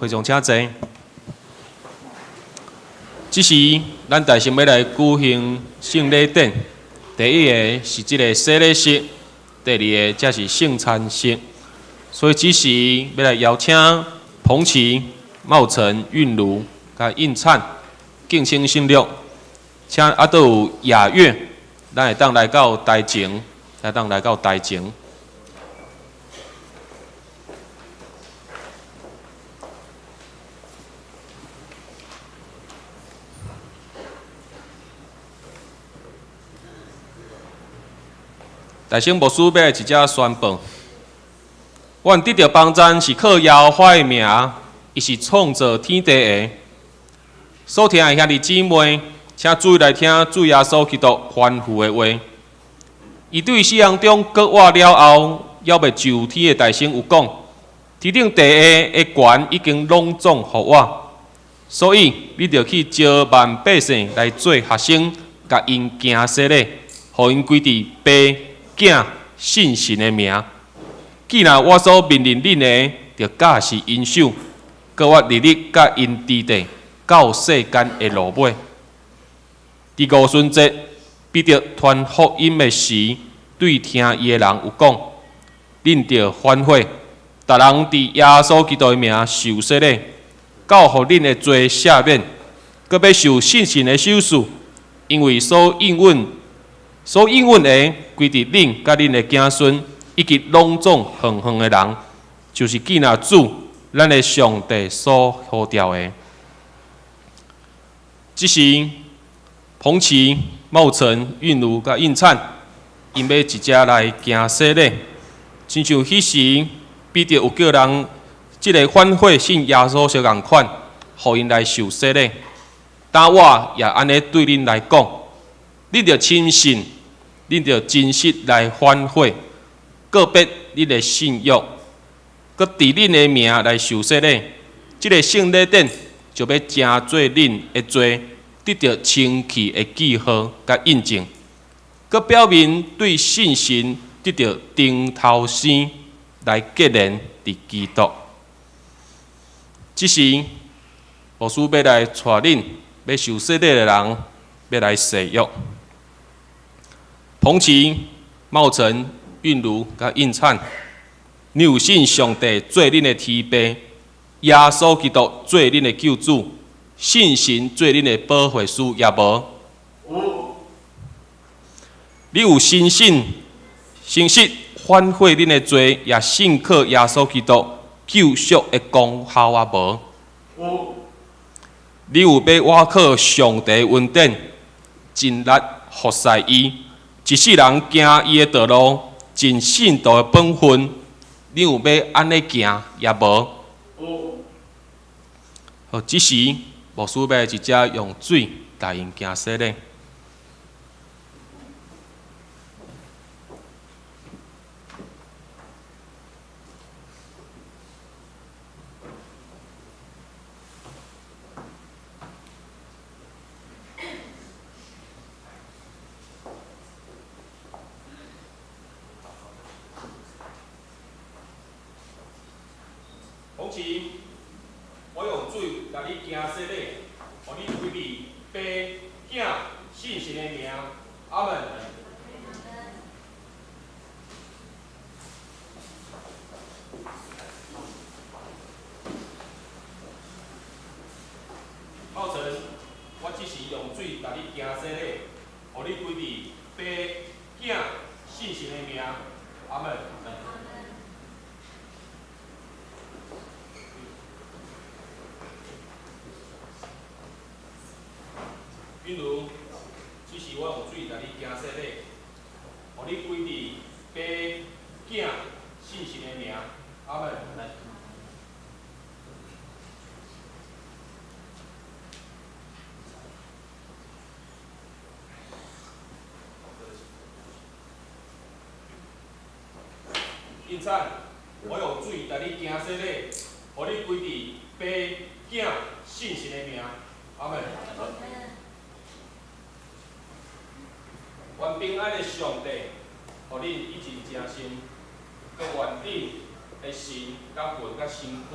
会众请坐。这时，咱大先欲来举行圣礼典。第一个是這个洗禮式，第二个才是聖餐式。所以，這時欲來邀請彭琪、茂成、韻如、佮應燦、敬清、信六，請啊，閣有雅月，咱會當來到台前，會當來到台前。大聖牧師欲來一隻宣報，阮得著幫贊是靠耶和華的名，伊是創造天地的。所聽的兄弟姊妹，請注意來聽主耶穌基督吩咐的話。伊對死人中復活了後，猶未上天的大聖有講：天頂地下的權已經攏總予我，所以你著去招萬百姓來做學生，共𪜶行洗禮，予𪜶歸佇爸、囝、聖神的名。既然我所命令恁的，著教示𪜶守，閣我日日佮𪜶佇佇，到世間的落尾。佇五旬節，彼得傳福音的時，對聽伊的人有講：恁著反悔，逐人佇耶穌基督的名受洗禮，到予恁的罪赦免，閣欲受聖神的賞賜，因為所應允、所應允的，歸佇恁佮恁的子孫，以及攏總遠遠的人，就是既若主咱的上帝所呼召的。這時，彭琪、茂成、韻如佮應燦，𪜶欲一齊來行洗禮，親像彼時彼得有叫人這个反悔信耶穌相仝款，予𪜶來受洗禮。當我也按呢對恁來講，恁著深信，恁著真實來反悔，告別恁的信仰，閣佇恁的名來受洗禮，這个聖禮典就欲成做恁的罪得著清氣的記號佮印證，閣表明對聖神得著重頭生來結連佇基督。這時，牧師欲來帶恁欲受洗禮的人，欲來誓約。彭琪、茂成、韻如佮應燦，你有信上帝做恁的天父，耶穌基督做恁的救主，聖神做恁的保惠師，也無？有。你有深信、誠實反悔恁的罪，也信靠耶穌基督救贖的功效也無？有。你有欲倚靠上帝恩典，盡力服侍伊，一世人行伊的道路，盡信徒的本分，你有欲按呢行也無？有。好，這時牧師欲直接用水帶𪜶行洗禮。彭琪，我用水共你行洗禮，予你歸佇爸、囝、聖神的名，阿們。茂成，我這時用水共你行洗禮，予你歸佇爸、囝、聖神的名，阿們。韻如，這時我用水共你行洗禮，予你歸佇爸、囝、聖神的名，阿們。應燦，我用水共你行洗禮，予你歸佇爸、囝、聖神的名，阿們。願平安的上帝，予恁一盡誠心，閣願恁的神、佮魂、佮身軀，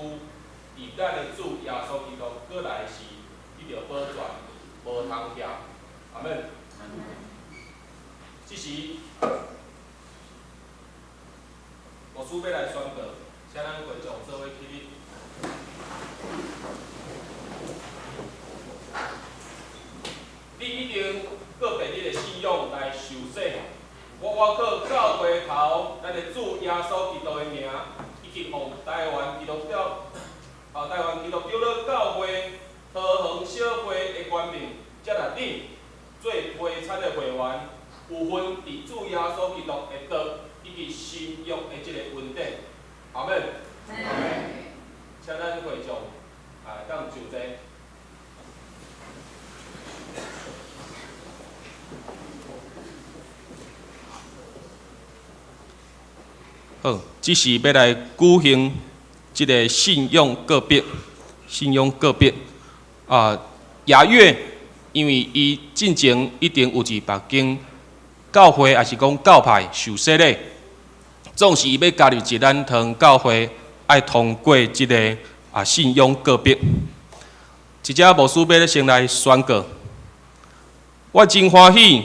伫咱的主耶穌基督閣來時，得著保全，無通欠。阿門。這時，牧師欲來宣告，請咱會眾做伙起立。你一定告白你的信仰來受洗。我靠教會頭，咱的主耶穌基督的名，以及奉台灣基督教啊，台灣基督長老教會桃園小會的權柄，接納恁做陪餐的會員，有份佇主耶穌基督的道以及新約的這個恩典。阿門。請咱會眾啊，當就坐。好，這是欲來舉行這个信仰告別，信仰告別啊，亞月，因為伊進前一定有佇別間教會，抑是講教派受洗禮，總是伊欲加入一咱堂教會，愛通過這个啊信仰告別。這隻牧師欲先來宣告，我真歡喜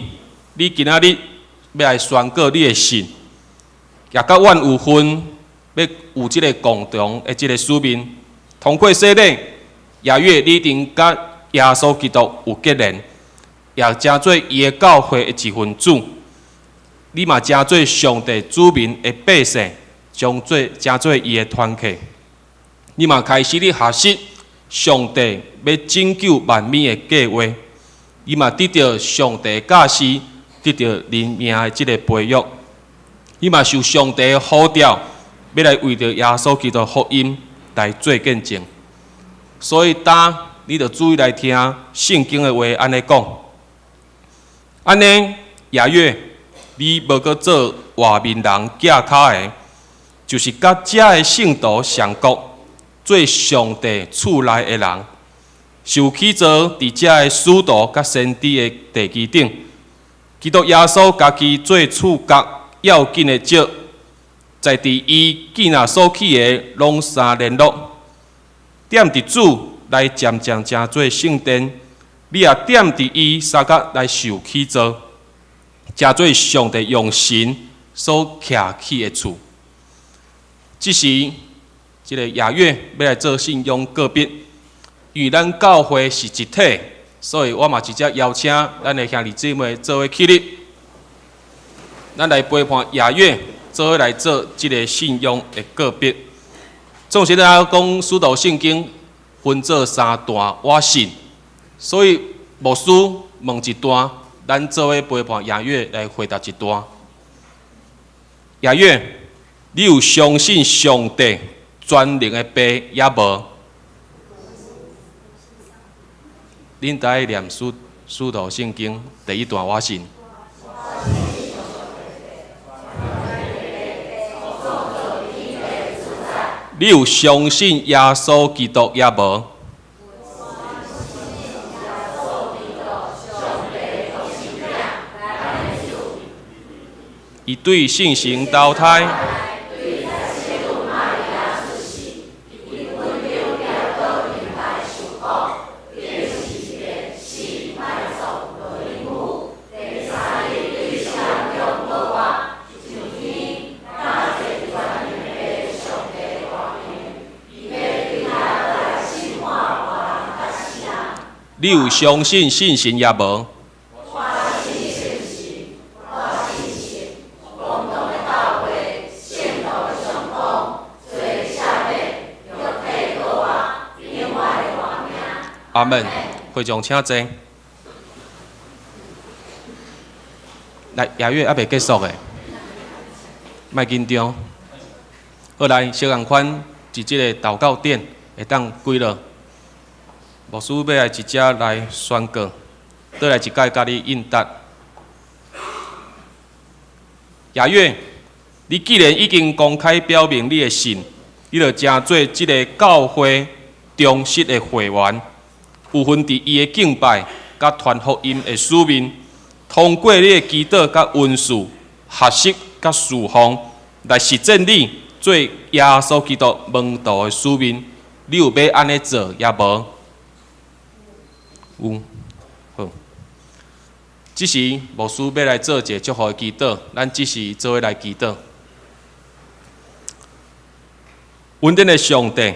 你今仔日欲來宣告你的信。也佮阮有份，欲有這个共同的這个使命。通過洗禮，亞月你一定佮耶穌基督有結連，也成做伊的教會的一份子。你嘛成做上帝子民的百姓，將做成做伊的團客。你嘛開始咧學習上帝欲拯救萬民的計劃。你嘛得著上帝教示，得著靈命的這个培育。你嘛受上帝的呼召，欲來為著耶穌基督福音來做見證。所以，今你著注意來聽聖經的話，按呢講。按呢，亞月，你無閣做外面人寄跤的，就是佮遮的聖徒上國，做上帝厝內的人，受起造佇遮的使徒佮先知的地基頂，基督耶穌家己做厝角。要緊的石，在佇伊建若所起的攏相聯絡，踮佇主來漸漸成做聖殿，你也踮佇伊相佮來受起造，成做上帝用神所徛起的厝。這時，這个亞月欲來做信仰告別，因為咱教會是一體，所以我嘛直接邀請咱的兄弟姊妹做伙起立。咱來陪伴亞月，做伙來做這个信仰的告別。總是咱講使徒聖經分做三段，我信，所以牧師問一段，咱做伙陪伴亞月來回答一段。亞月，你有相信上帝全能的父抑無？恁著愛念使徒聖經第一段，我信。你有相信耶穌基督抑無？伊對聖神投胎。你有相信聖神抑無？阿門。會眾請坐。來，亞月猶未結束的，莫緊張。好來，相仝款，佇這个禱告殿會當跪落。牧師欲來直接來宣告，倒來一擺共你應答。亞月，你既然已經公開表明你的信，你就成做這个教會忠實的會員，有份佇伊的敬拜佮傳福音的使命，通過你的祈禱佮恩賜、學習佮侍奉，來實踐你做耶穌基督門徒的使命，你有欲按呢做抑無？有，好。這時牧師欲來做一个祝福的祈禱，咱這時做伙來祈禱。恩典的上帝，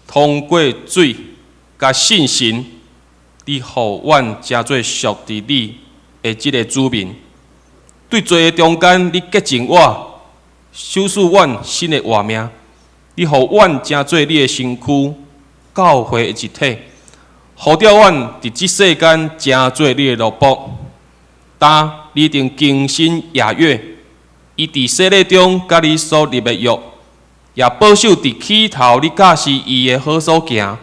通過水佮聖神，你予阮成做屬佇你的這个子民。對罪的中間，你潔淨我，賞賜阮新的活命。你予阮成做你的身軀，教會的一體，呼召阮佇這世間成做你的奴僕。當你一定更新亞約，伊佇洗禮中佮你所立的約，也保守佇起頭你教示伊的好所行。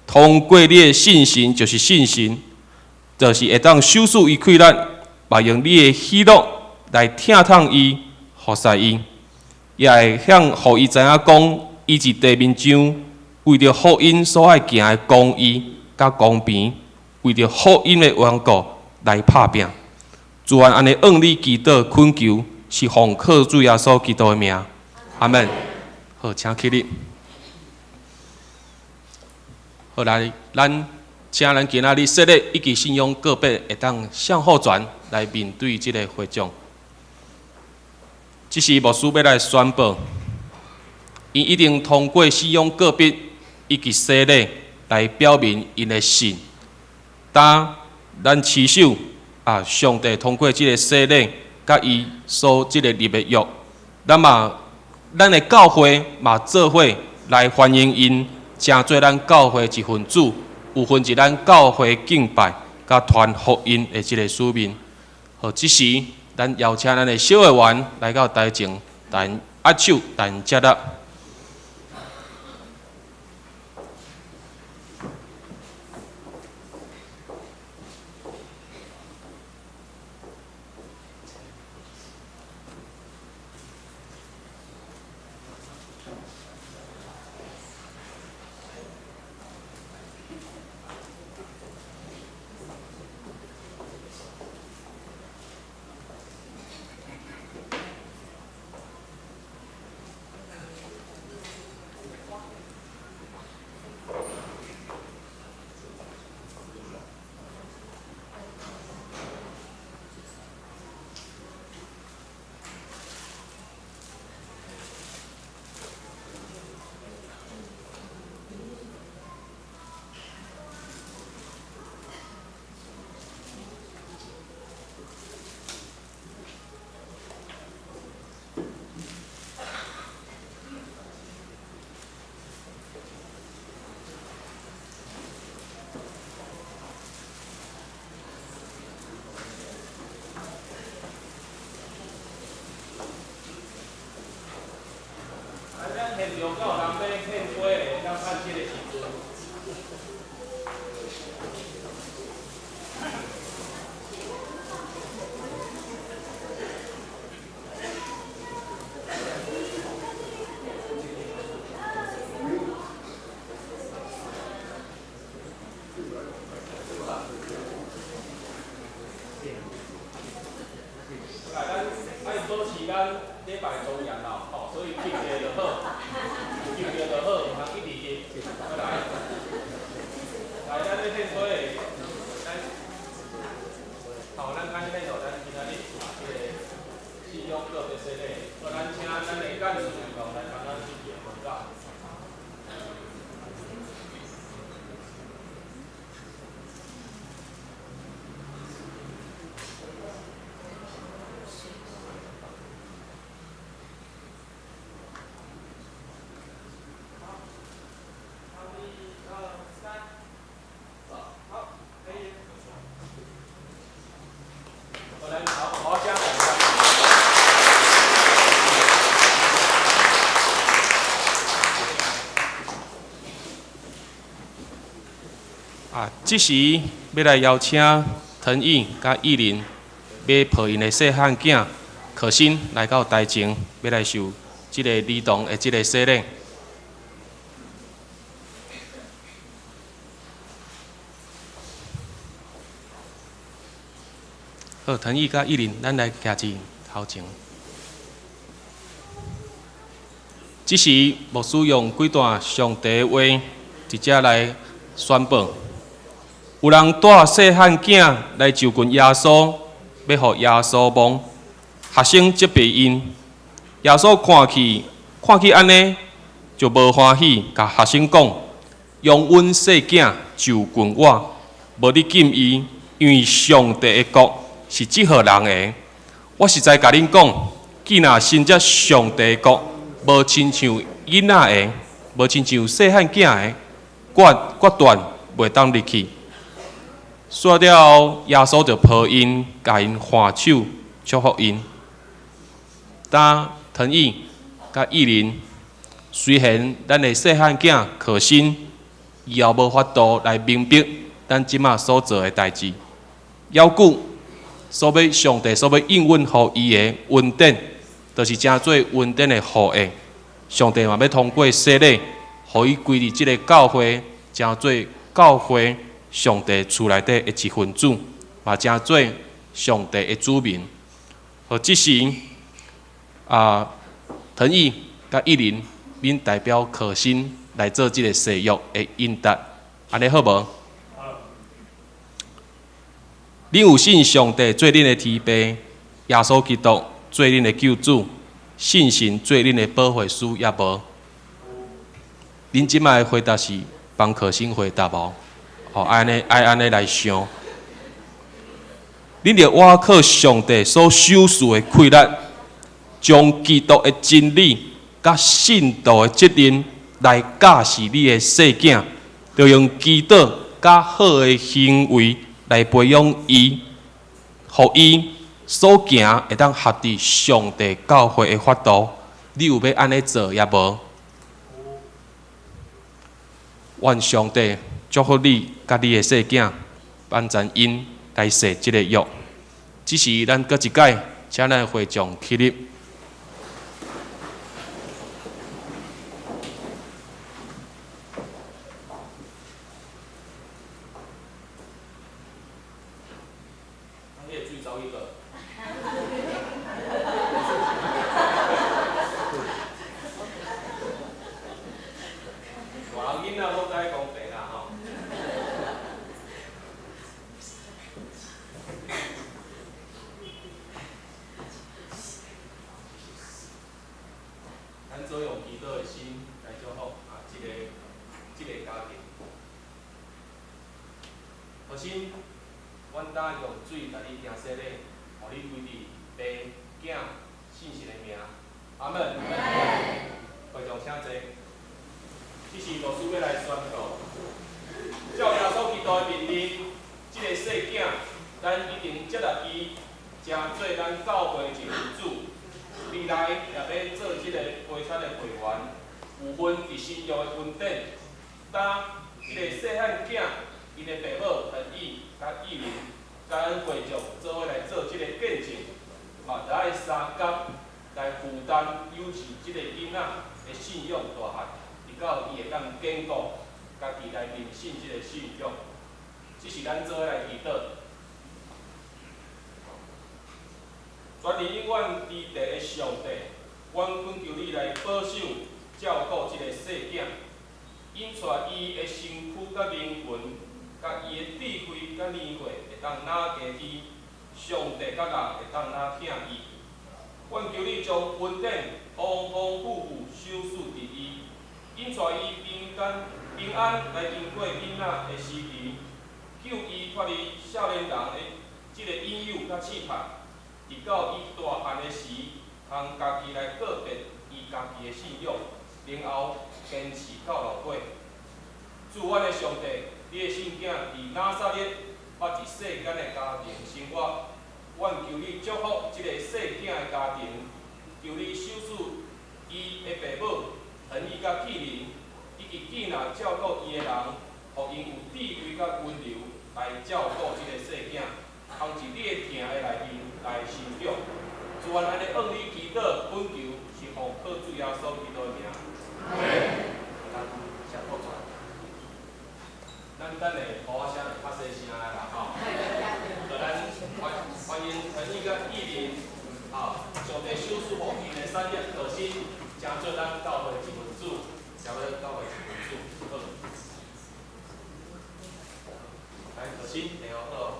通過你的信心，就是信心，就是會當賞賜伊氣力，嘛用你的喜樂來疼痛伊、服侍伊，也會向予伊知影講，伊佇地面上為著福音所愛行的公義佮公平，為著福音的緣故來拍拚。主願按呢向你祈禱懇求，是奉靠主耶穌基督的名，阿們。好，請起立。好來，咱請咱今仔日洗禮以及信仰告白，會當向後轉來面對這个會眾。這時牧師欲來宣布，𪜶一定通過信仰告白以及洗禮來表明𪜶的信。當咱持守啊，上帝通過這个洗禮，佮伊所這个立的約，咱嘛，咱的教會嘛做伙來歡迎𪜶，成做咱教會一份子，有份佇咱教會敬拜，佮傳福音的這个使命。好，這時咱邀請咱的小會員來到台前，來握手，來接納。現場敢有人欲獻花的，會當趁這个時陣。來，咱愛保持咱禮拜莊嚴啦，吼，所以翕一下就好，翕一下就好，毋通一直翕。來，來，咱咧獻花的，咱，好，咱按呢獻咱今仔日啊，這个信仰告白洗禮，好，咱請咱的幹事來幫咱進行宣告。啊，這時欲來邀請騰毅佮意林，欲抱𪜶的細漢囝可心來到台前，欲來受這个兒童的這个洗禮。好，騰毅佮意林，咱來徛佇頭前。這時牧師用幾段上帝的話，直接來宣布。有人帶細漢囝來就近耶穌，欲予耶穌摸。學生責備𪜶，耶穌看去按呢，就無歡喜，共學生講：容阮細囝就近我，無你禁伊，因為上帝的國是這號人的。我實在共恁講，既若信這上帝的國，無親像囡仔的，無親像細漢囝的，決決斷袂當入去。煞了後，耶穌就抱𪜶，共𪜶挽手，祝福𪜶。當騰毅佮意林，雖然咱的細漢囝可心，伊猶無法度來明白咱這馬所做的代誌，猶閣所欲上帝所欲應允予伊的恩典，就是成做恩典的後裔。上帝嘛欲通過洗禮，予伊歸入這个教會，成做教會上帝厝內底的一份子，嘛成做上帝的子民。予這時啊，騰毅佮意林，恁代表可心來做這个誓約的應答，按呢好無？恁有信上帝做恁的天父，耶穌基督做恁的救主，聖神做恁的保惠師，抑無？恁這擺的回答是幫可心回答無？吼，按呢愛按呢來想。恁著倚靠上帝所賞賜的氣力，將基督的真理佮信徒的責任來教示你的細囝，著用祈禱佮好的行為來培養伊，予伊所行會當合佇上帝教會的法度。你有欲按呢做抑無？願上帝祝福你佮你的細囝，幫贊𪜶來誓這个約。這時咱閣一擺，請咱會眾起立。大人囡仔攏知講白啦吼。咱做用祈禱的心來祝福啊，這个家庭。可心，阮今用水共你行洗禮，予你歸佇爸、囝、聖神的名。阿門。會眾請坐。這是牧師欲來宣告，照耶穌基督的命令，這個細囝，咱一定接納伊，成做咱教會的一份子。未來也欲做這個陪餐的會員，有份佇新約的恩典。當這個細漢囝，𪜶的爸母陳毅佮意林，佮咱會眾做伙來做這個見證，嘛著愛相共來負擔幼稚這個囡仔的信仰大漢，直到伊會當堅固家己來認信這個信仰。這是咱做伙來祈禱。全能永遠佇地的上帝，阮懇求你來保守照顧這個細囝，引帶伊的身軀佮靈魂，佮伊的智慧佮年歲會當哪加去，上帝佮人會當哪疼伊。阮求你將恩典豐豐富富賞賜佇伊，引帶伊平安平安來經過囡仔的時期，救伊脫離少年人的這个引誘佮試探，直到伊大漢的時，通家己來告別伊家己的信仰，然後堅持到落尾。主阮的上帝，你的聖囝佇拿撒勒，捌一世間的家庭生活。阮求你祝福這个細囝的家庭，求你賞賜伊的爸母、陳伊佮繼林，以及囝若照顧伊的人，予𪜶有智慧佮溫柔來照顧這個細囝，通佇你的疼的內面來成長。主阮按呢向你祈禱，懇求是奉靠主耶穌基督的名。咱寫倒轉。咱等下鼓仔聲會較細聲的啦吼。就咱歡迎陳毅佮意林，啊，上帝賞賜予𪜶的產業可心，成做咱教會一份子，成做咱教會一份子，好。來，小心，會哦，好。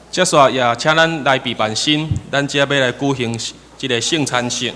接续也请咱来备办心，咱这欲来举行这个圣餐式。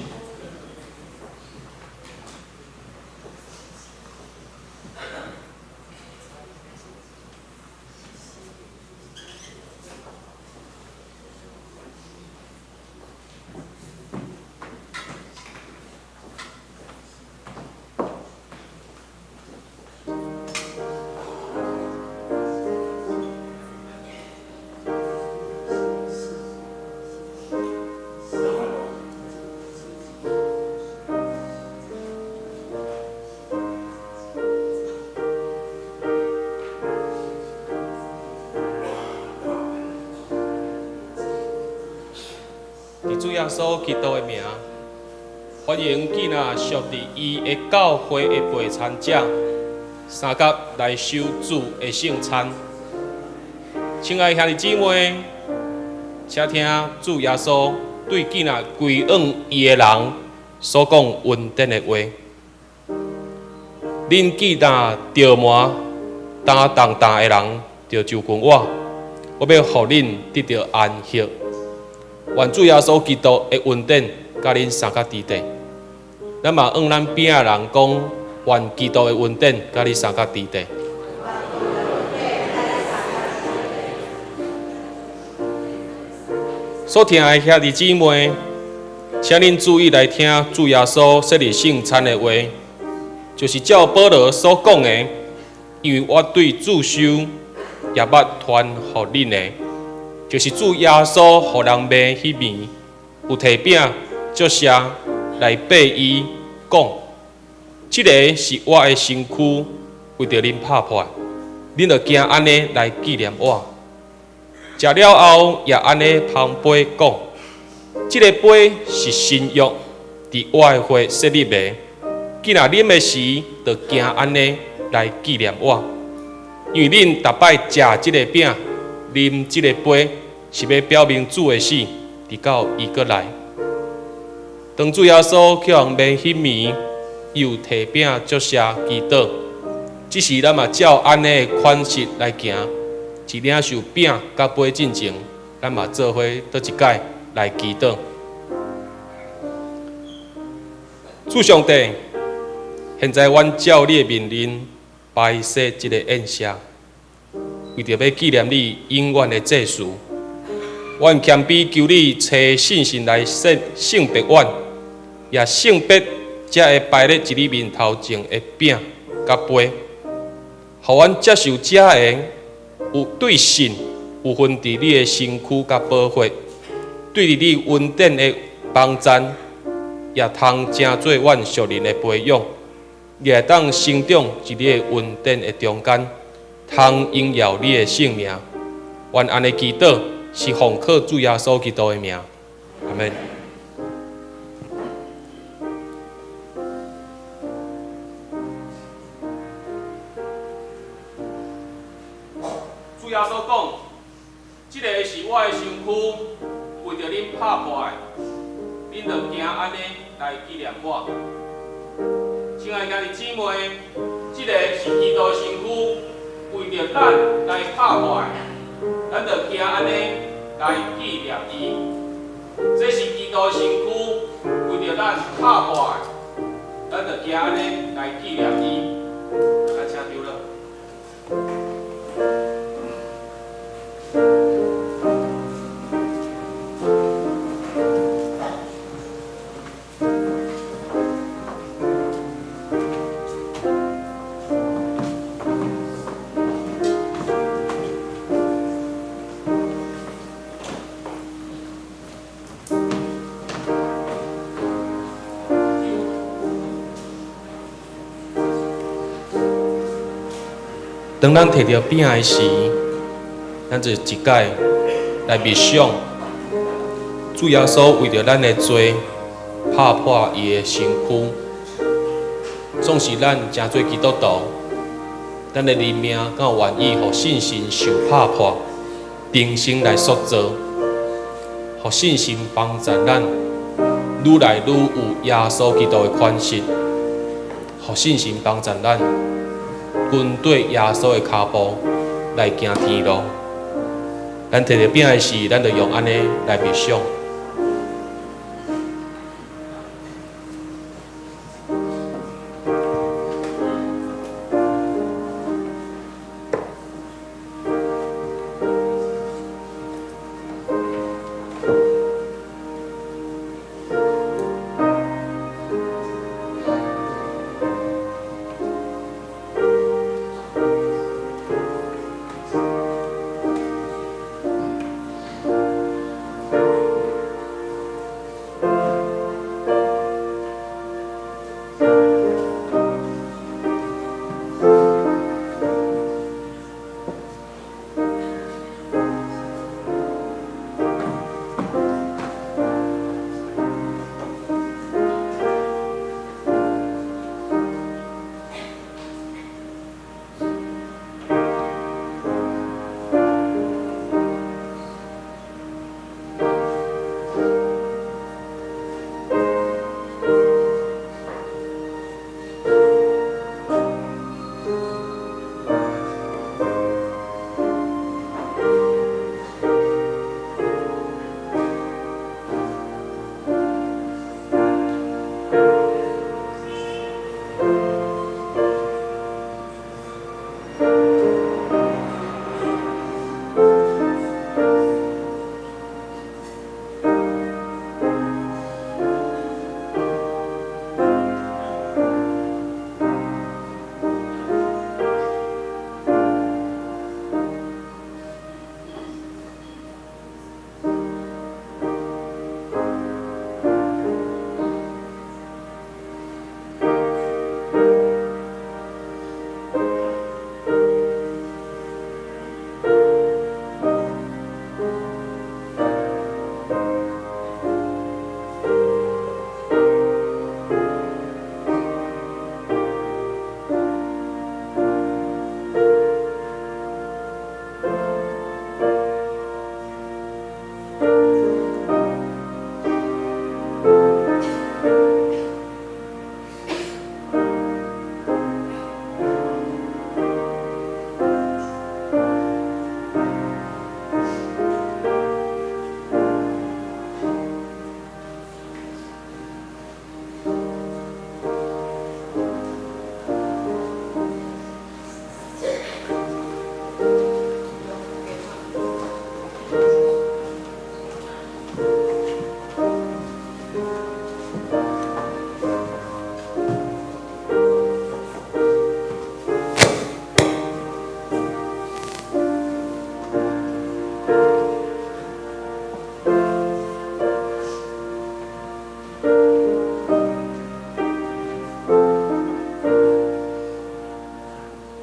伫主耶穌基督的名，歡迎囝仔屬佇伊的教會的陪餐者，相佮來受主的聖餐。親愛兄弟姊妹，請聽主耶穌對囝仔歸向伊的人所講恩典的話。恁既若著魔擔重擔的人，就就近我，我欲予恁得著安息。願主耶穌基督的恩典佮恁相佮佇底。咱嘛向咱邊仔人講，願基督的恩典佮你相佮佇底。所聽的兄弟姊妹，請恁注意來聽主耶穌設立聖餐的話，就是照保羅所講的，因為我對主受，也捌傳予恁的。就是主耶穌予人賣彼暝，有提餅祝謝來擘伊，講：這个是我的身軀，為著恁拍破，恁著行按呢來紀念我。食了後，也按呢捧杯講：這个杯是新約，佇我的血設立的。既若啉的時，著行按呢來紀念我。因為恁逐擺食這个餅，啉這个杯，是欲表明主的死，直到伊閣來。當主耶穌去予人賣彼暝，伊有提餅祝謝祈禱。這時咱嘛照按呢的款式來行，佇領受餅佮杯進前，咱嘛做伙倒一擺來祈禱。主上帝，現在阮照你的命令擺設這个宴席，為著欲紀念你永遠的祭司。阮謙卑求你差聖神來聖聖別阮，也聖別這个擺列佇你面頭前的餅佮杯，予阮接受這个有對信有份佇你的身軀佮寶血，對佇你恩典的幫贊，也通成做阮屬靈的培養，也會當成長佇你的恩典的中間，通榮耀你的聖名。阮按呢祈禱，是奉靠主耶穌基督的名，阿們。主耶穌講：這个是我的身軀，為著恁拍破的，恁著行按呢來紀念我。親愛兄弟姊妹，這个是基督的身軀，為著咱來拍破的，咱著行按呢來紀念伊。這是基督的身軀，為著咱拍破的，咱著行按呢來紀念伊。來，請長老。當咱提著餅的時，咱就一擺來默想，主耶穌為著咱的罪，拍破伊的身軀。縱使咱成做基督徒，咱的靈命敢有願意予信心受拍破，重新來塑造，予信心幫助咱愈來愈有耶穌基督的款式，予信心幫助咱跟綴耶穌的跤步來行天路。咱提著餅的時，咱就用按呢來默想。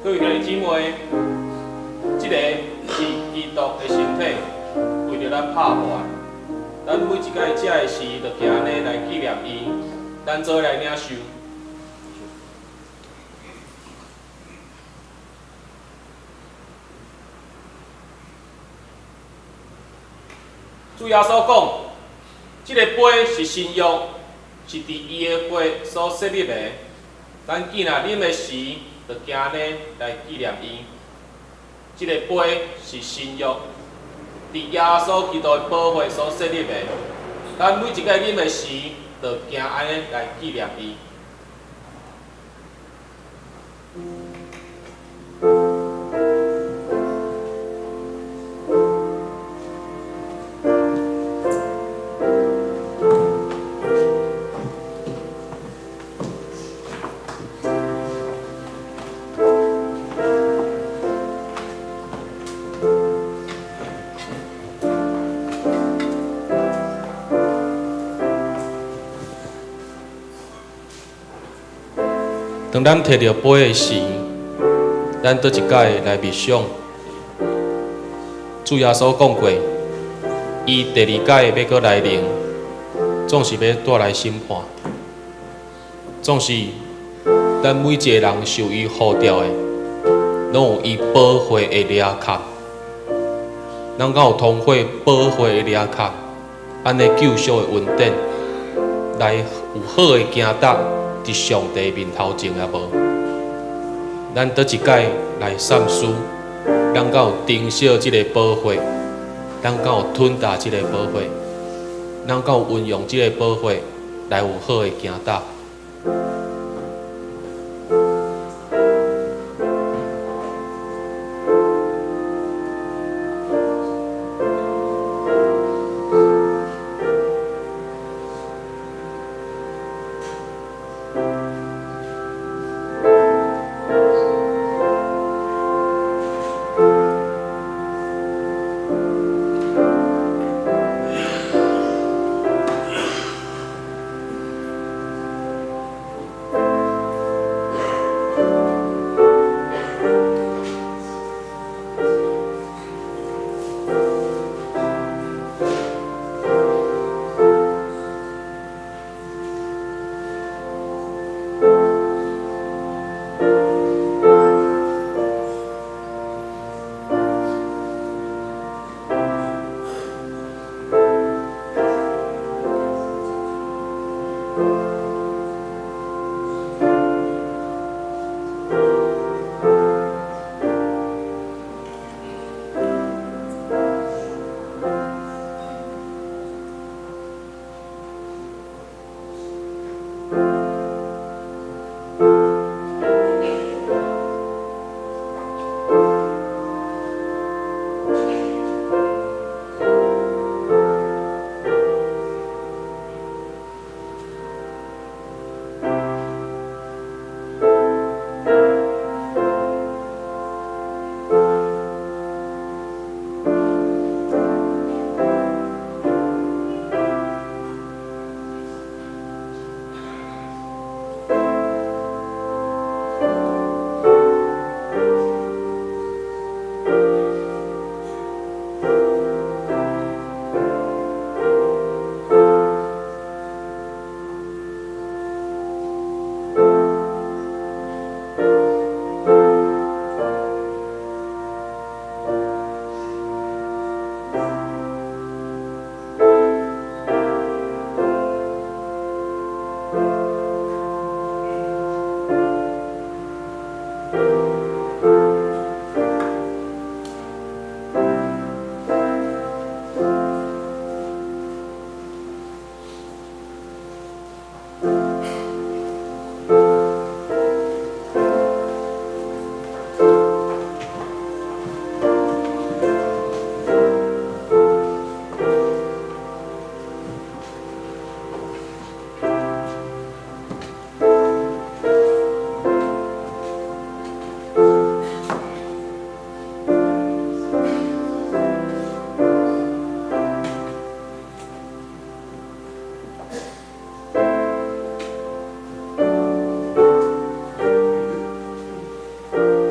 各位兄弟姊妹，這個是基督的身體，為著咱拍破。咱每一擺食的時，就行按呢來紀念伊。咱做伙來領受。主耶穌講，這个杯是新約，是佇伊的血所設立的。咱既若啉的時，就行按呢來紀念伊。這个杯是新約，佇耶穌基督的寶血所設立的。咱每一擺啉的時，就行按呢來紀念伊。當咱提著杯的時，咱倒一擺來默想，主耶穌講過，伊第二擺欲閣來臨，總是欲帶來審判，總是咱每一个人受伊呼召的，攏有伊寶血的掠銬。咱敢有通過寶血的掠銬，按呢救贖的恩典，來有好的行踏佇上帝面頭前也無？咱倒一擺來三思，咱敢有珍惜這个寶血？咱敢有吞呾這个寶血？咱敢有運用這个寶血來有好的行踏？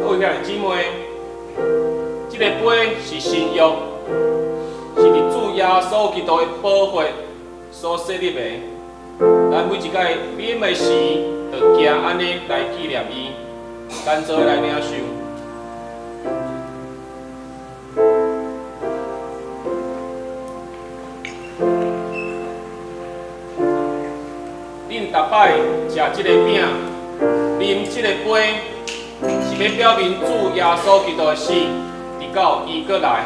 各位兄弟姊妹，這个杯是新約，是佇主耶穌基督的寶血所設立的。咱每一擺啉的時，就行按呢來紀念伊，咱做伙來領受。恁逐擺食這个餅，啉這个杯，是欲表明主耶穌基督的死，直到伊閣來。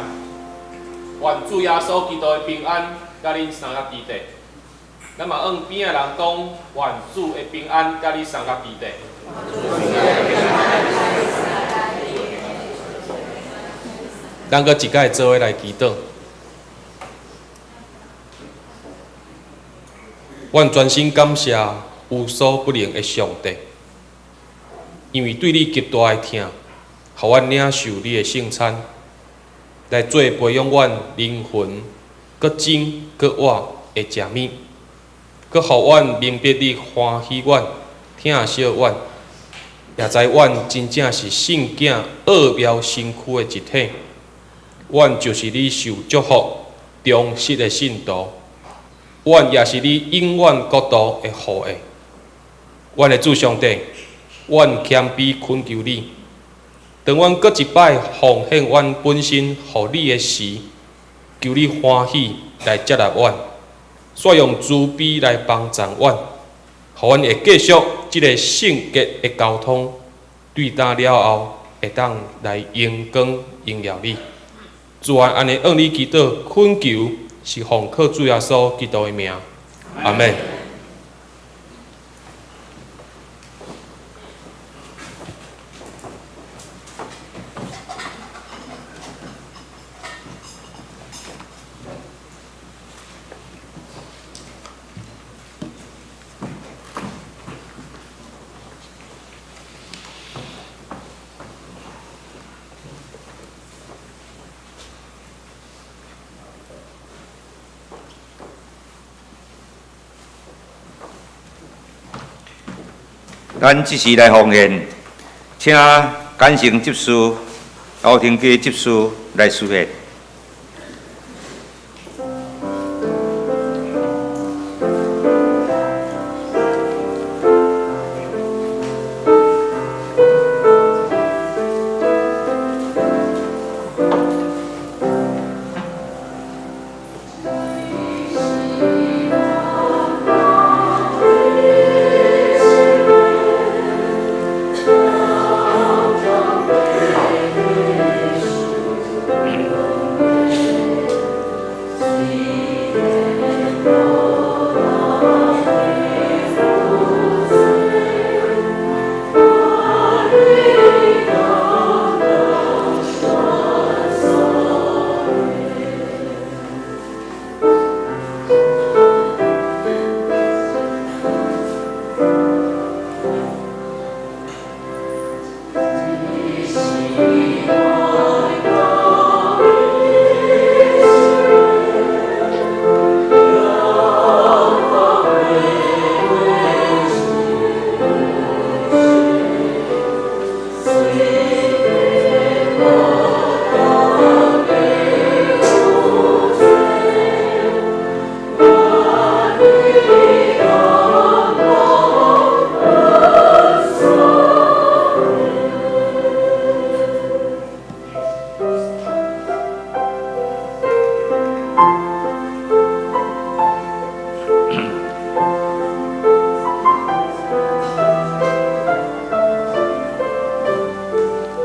願主耶穌基督的平安，佮恁相佮佇咧。咱嘛向邊仔人講，願主的平安佮你相佮佇咧。咱閣一擺做伙來祈禱。阮全心感謝無所不能的上帝，因為對你極大的疼，予阮領受你的聖餐，來做培養阮靈魂閣精閣活的食物，閣予阮明白你歡喜阮、疼惜阮，也知阮真正是圣囝奥妙身躯的一体，阮就是你受祝福、忠实的信徒，阮也是你永远国度的后裔。阮的主上帝，阮谦卑恳求你，当阮阁一摆奉献阮本身予你的时，求你欢喜来接纳阮，煞用慈悲来帮助阮，予阮会继续这个圣洁的交通，对今了后会当来荣光荣耀你。主啊，按呢向你祈祷恳求，是奉靠主耶稣基督的名，阿们。咱这时来奉献，请简成执事、欧廷基执事来司献。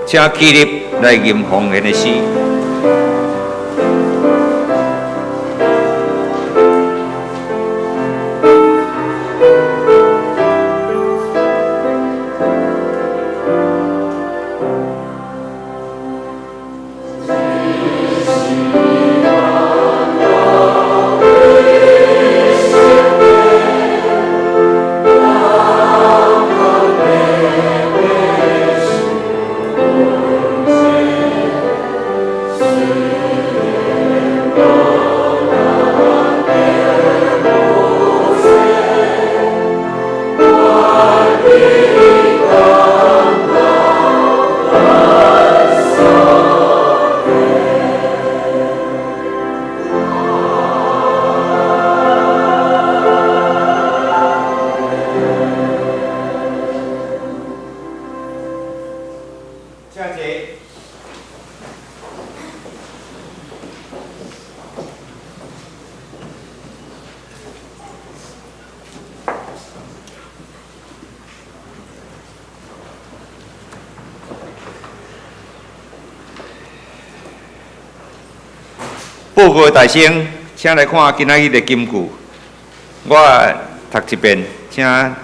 请起立来吟奉献的诗。请坐。报告大声，请来看今仔日的金句。我读一遍，请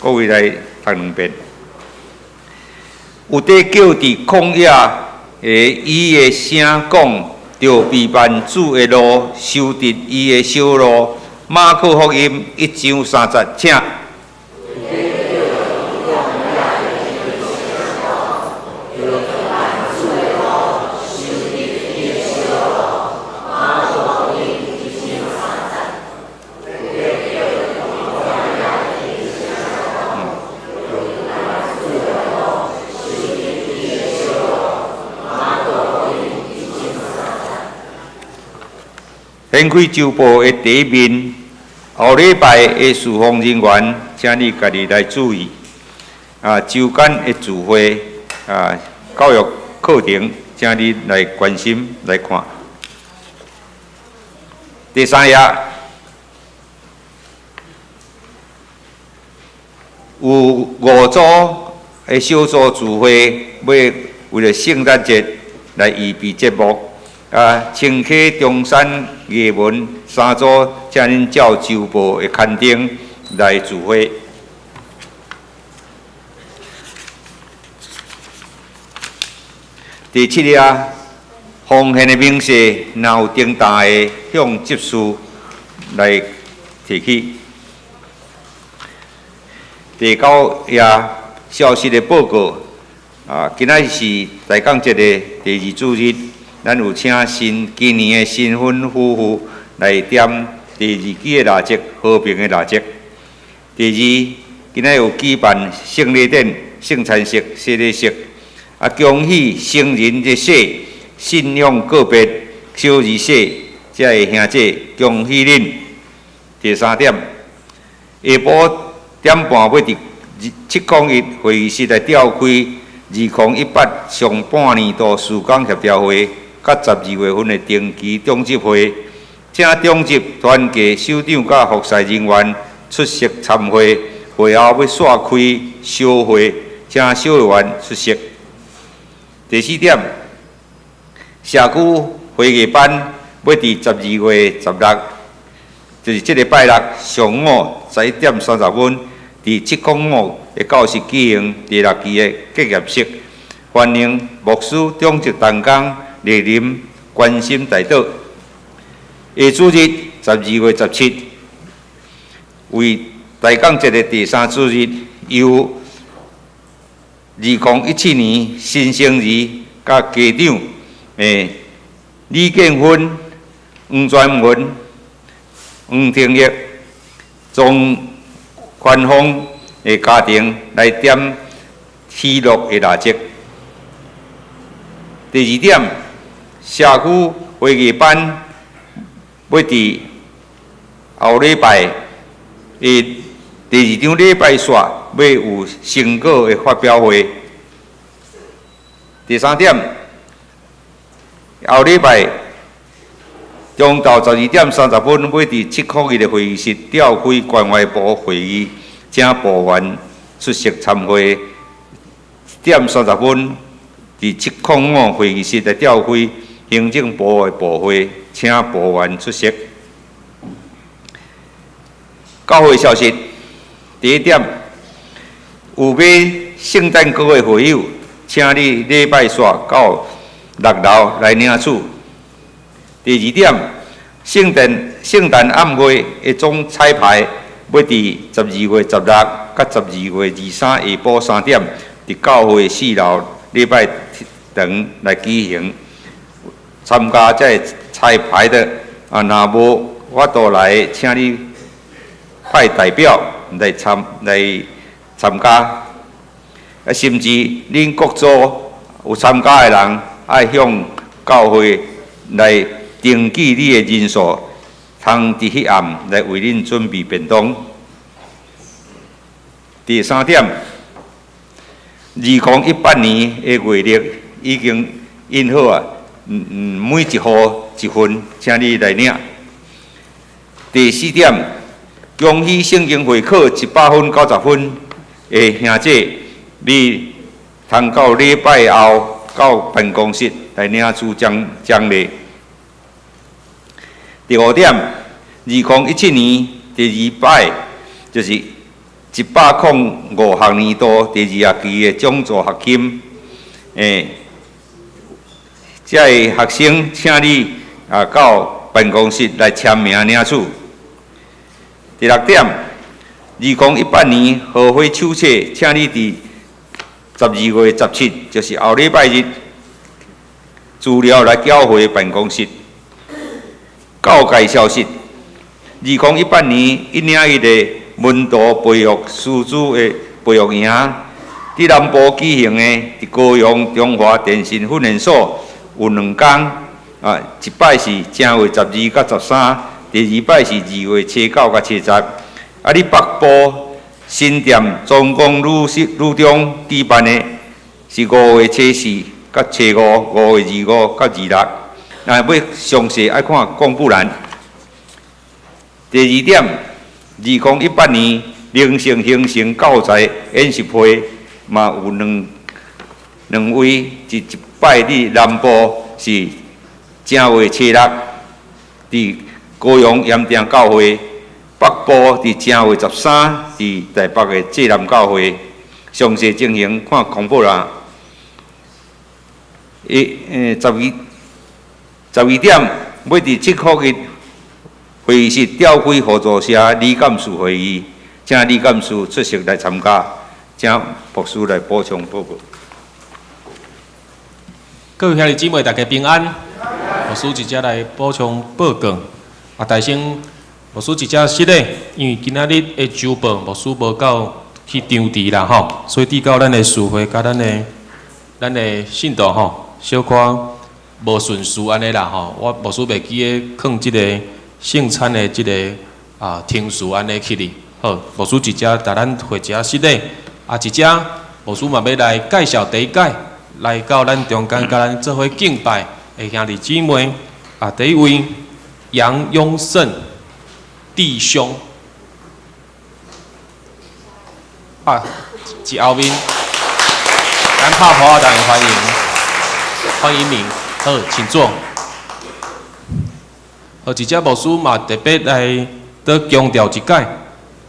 各位来读两遍。有伫叫伫旷野的伊的声讲，著备办主的路，修直伊的小路。马可福音1章3节，请。掀開週報的第一面，後禮拜的事奉人員，請你家己來注意。週間的聚會，教育課程，請你來關心來看。第三頁有五組的小組聚會，欲為著聖誕節來預備節目。清溪、中山、藝文三組，請恁照週報的刊登來聚會。第七頁，奉獻的明細，若有重大的，向執事來提起。第九頁，消息的報告。今仔日是大港節的第二主日，咱有請新今年的新婚夫婦來點第二支的蠟燭，和平的蠟燭。第二，今仔有舉辦聖禮典、聖餐式、洗禮式。恭喜成人的洗、信仰告別、小兒洗，遮个兄姐恭喜恁。第三點，下晡點半欲佇701會議室來召開2018上半年度事工協調會，佮12月份的定期長執會，請長執團契首長佮服侍人員出席參會。會後欲煞開小會，請小會員出席。第四點，社區會議班欲佇12月16，就是這个拜六上午11點30分，佇705的教室舉行第六期的結業式，歡迎牧師長執同工蒞臨關心代禱。下主日12月17，為大港節的第三主日，由2017年新生兒佮家長，李建芬、黃專文、黃廷玉、莊寬峰的家庭來點喜樂的蠟燭。第二點，社區會議班欲佇後禮拜的第二場禮拜煞，欲有成果的發表會。第三點，後禮拜中晝12點30分，欲佇701的會議室召開關懷部會議，請部員出席參會。點30分，佇705會議室來召開行政部的部會，請部員出席。教會消息，第一點，有買聖誕歌的會友，請你禮拜四到六樓來領取。第二點，聖誕晚會的總彩排，欲佇12月16佮12月23下晡3點，佇教會四樓禮拜堂來舉行。參加這个彩排的，若無法度來，請你派代表來參加。甚至恁各組有參加的人，愛向教會來登記你的人數，通佇彼暗來為恁準備便當。第三點，2018年的月曆已經印好啊，每一戶一份，請你來領。第四點，恭喜聖經會考100分90分的兄姐，你通到禮拜後到辦公室來領取獎勵。第五點，2017年第二擺，就是105學年度第二學期的獎助學金，這个學生，請你到辦公室來簽名領取。第六點，2018年荷花手冊，請你佇12月17，就是後禮拜日，資料來繳回辦公室。教界消息，2018年一領一的門徒培育師資的培育營，佇南部舉行的，佇高雄中華電信訓練所有兩工，啊，一擺是正月12佮13，第二擺是2月初9佮初10。啊，佇北部新店中光女女中舉辦的是5月初4佮初5，5月25佮26。若欲詳細愛看公布欄。第二點，2018年靈性形成教材演習會嘛有兩位，一擺佇南部是正月初六，佇高雄鹽埕教會；北部佇正月13，佇台北的濟南教會。詳細情形看公布欄。12點，欲佇7箍日會議室召開互助社理監事會議，請理監事出席來參加，請牧師來補充報告。各位兄弟姊妹，大家平安。牧師直接來補充報告。啊，大先牧師直接失禮，因為今仔日的週報牧師無夠去場地啦吼，所以致到咱的事會佮咱的信徒吼，小可無順序按呢啦吼。我牧師袂記得囥這个聖餐的這个程序按呢去哩。好，牧師直接共咱會遮失禮，啊，直接牧師嘛欲來介紹第一屆來到咱中間，佮咱做伙敬拜的兄弟姊妹。啊，第一位楊永勝弟兄，啊，佇後面，咱拍噗仔，大家歡迎，歡迎你，好，請坐。好，這隻牧師嘛特別來閣強調一擺，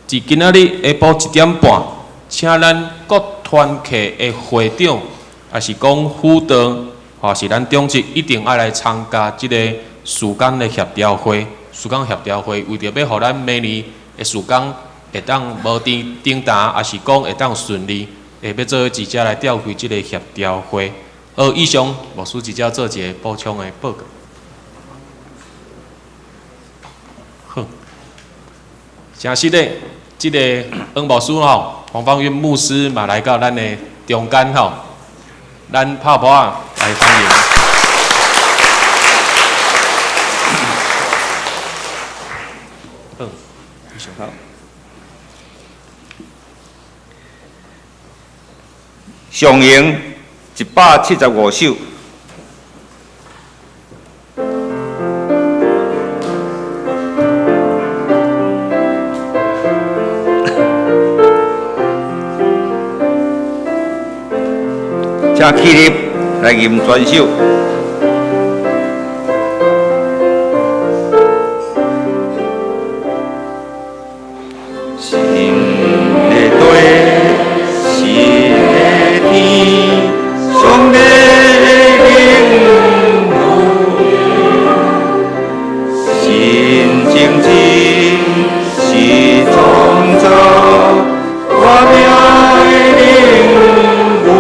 佇今仔日下晡1點半，請咱各團契的會長，抑是講輔導，或是咱長執，一定愛來參加這个事工的協調會。事工協調會為著欲予咱明年的事工會當無中斷，抑是講會當順利，會欲做伙佇遮來召開這个協調會。好，以上牧師佇遮做一个補充的報告。好，誠實的，這个黃牧師吼，黃芳玉牧師嘛來到咱的中間吼，咱拍噗仔來歡迎。好，以上。好。上詠175首。請起立來吟全首。新的地，新的天，上帝的靈新情景是創造，活命的靈魂。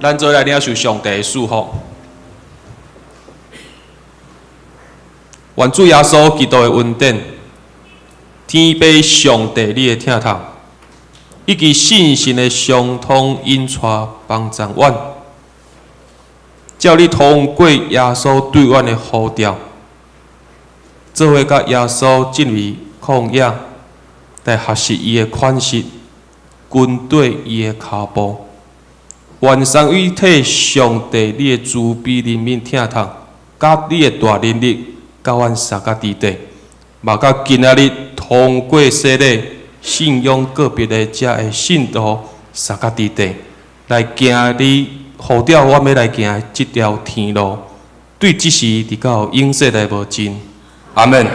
咱做來領受上帝的祝福。願主耶穌基督的恩典，天父上帝你的疼痛，以及聖神的相通引帶幫助阮，照你通過耶穌對阮的呼召，做伙佮耶穌進入曠野，來學習伊的款式，跟綴伊的跤步。願三位一體上帝你的慈悲憐憫疼痛，佮你的大能力，佮阮相佮佇底，嘛佮今仔日通過洗禮、信仰告別的遮的信徒相佮佇底，來行你呼召阮欲來行的這條天路，對這時直到永世來無盡。阿們。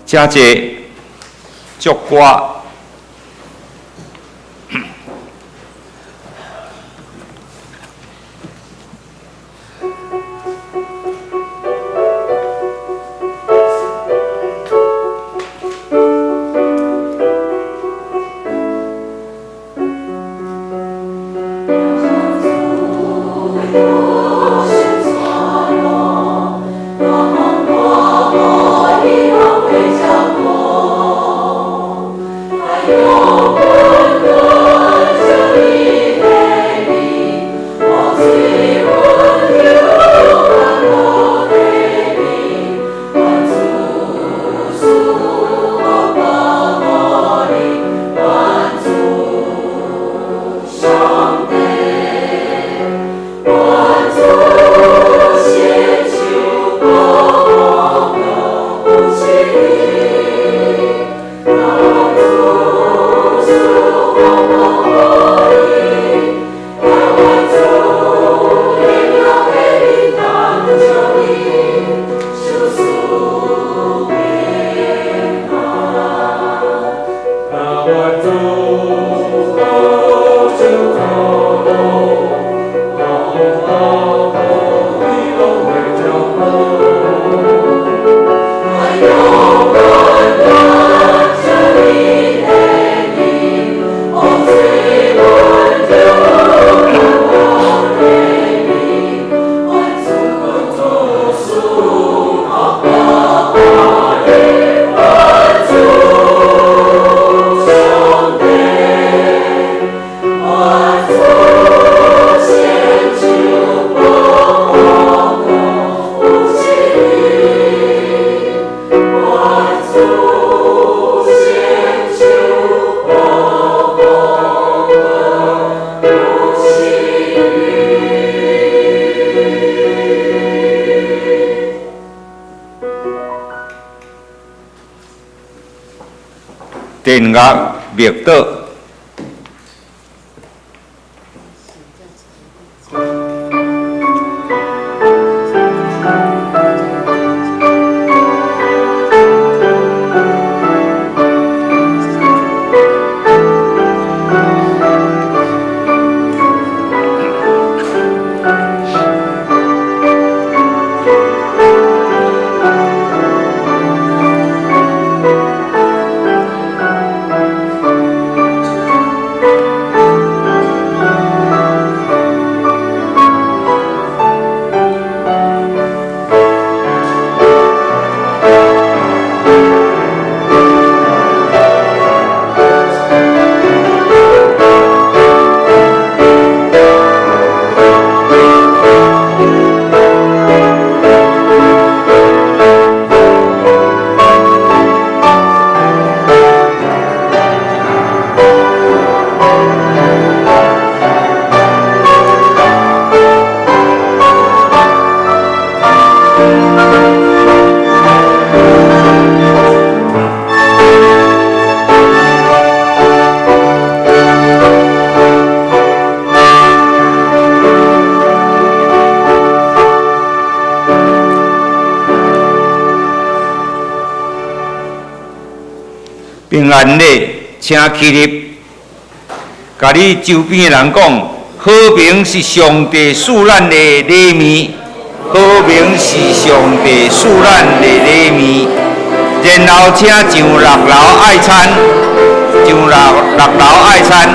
請坐，祝歌。殿乐默祷。平安禮，請起立，共你周邊的人講，和平是上帝賜咱的禮物，和平是上帝賜咱的禮物。然後請上六樓愛餐，上六六樓愛餐。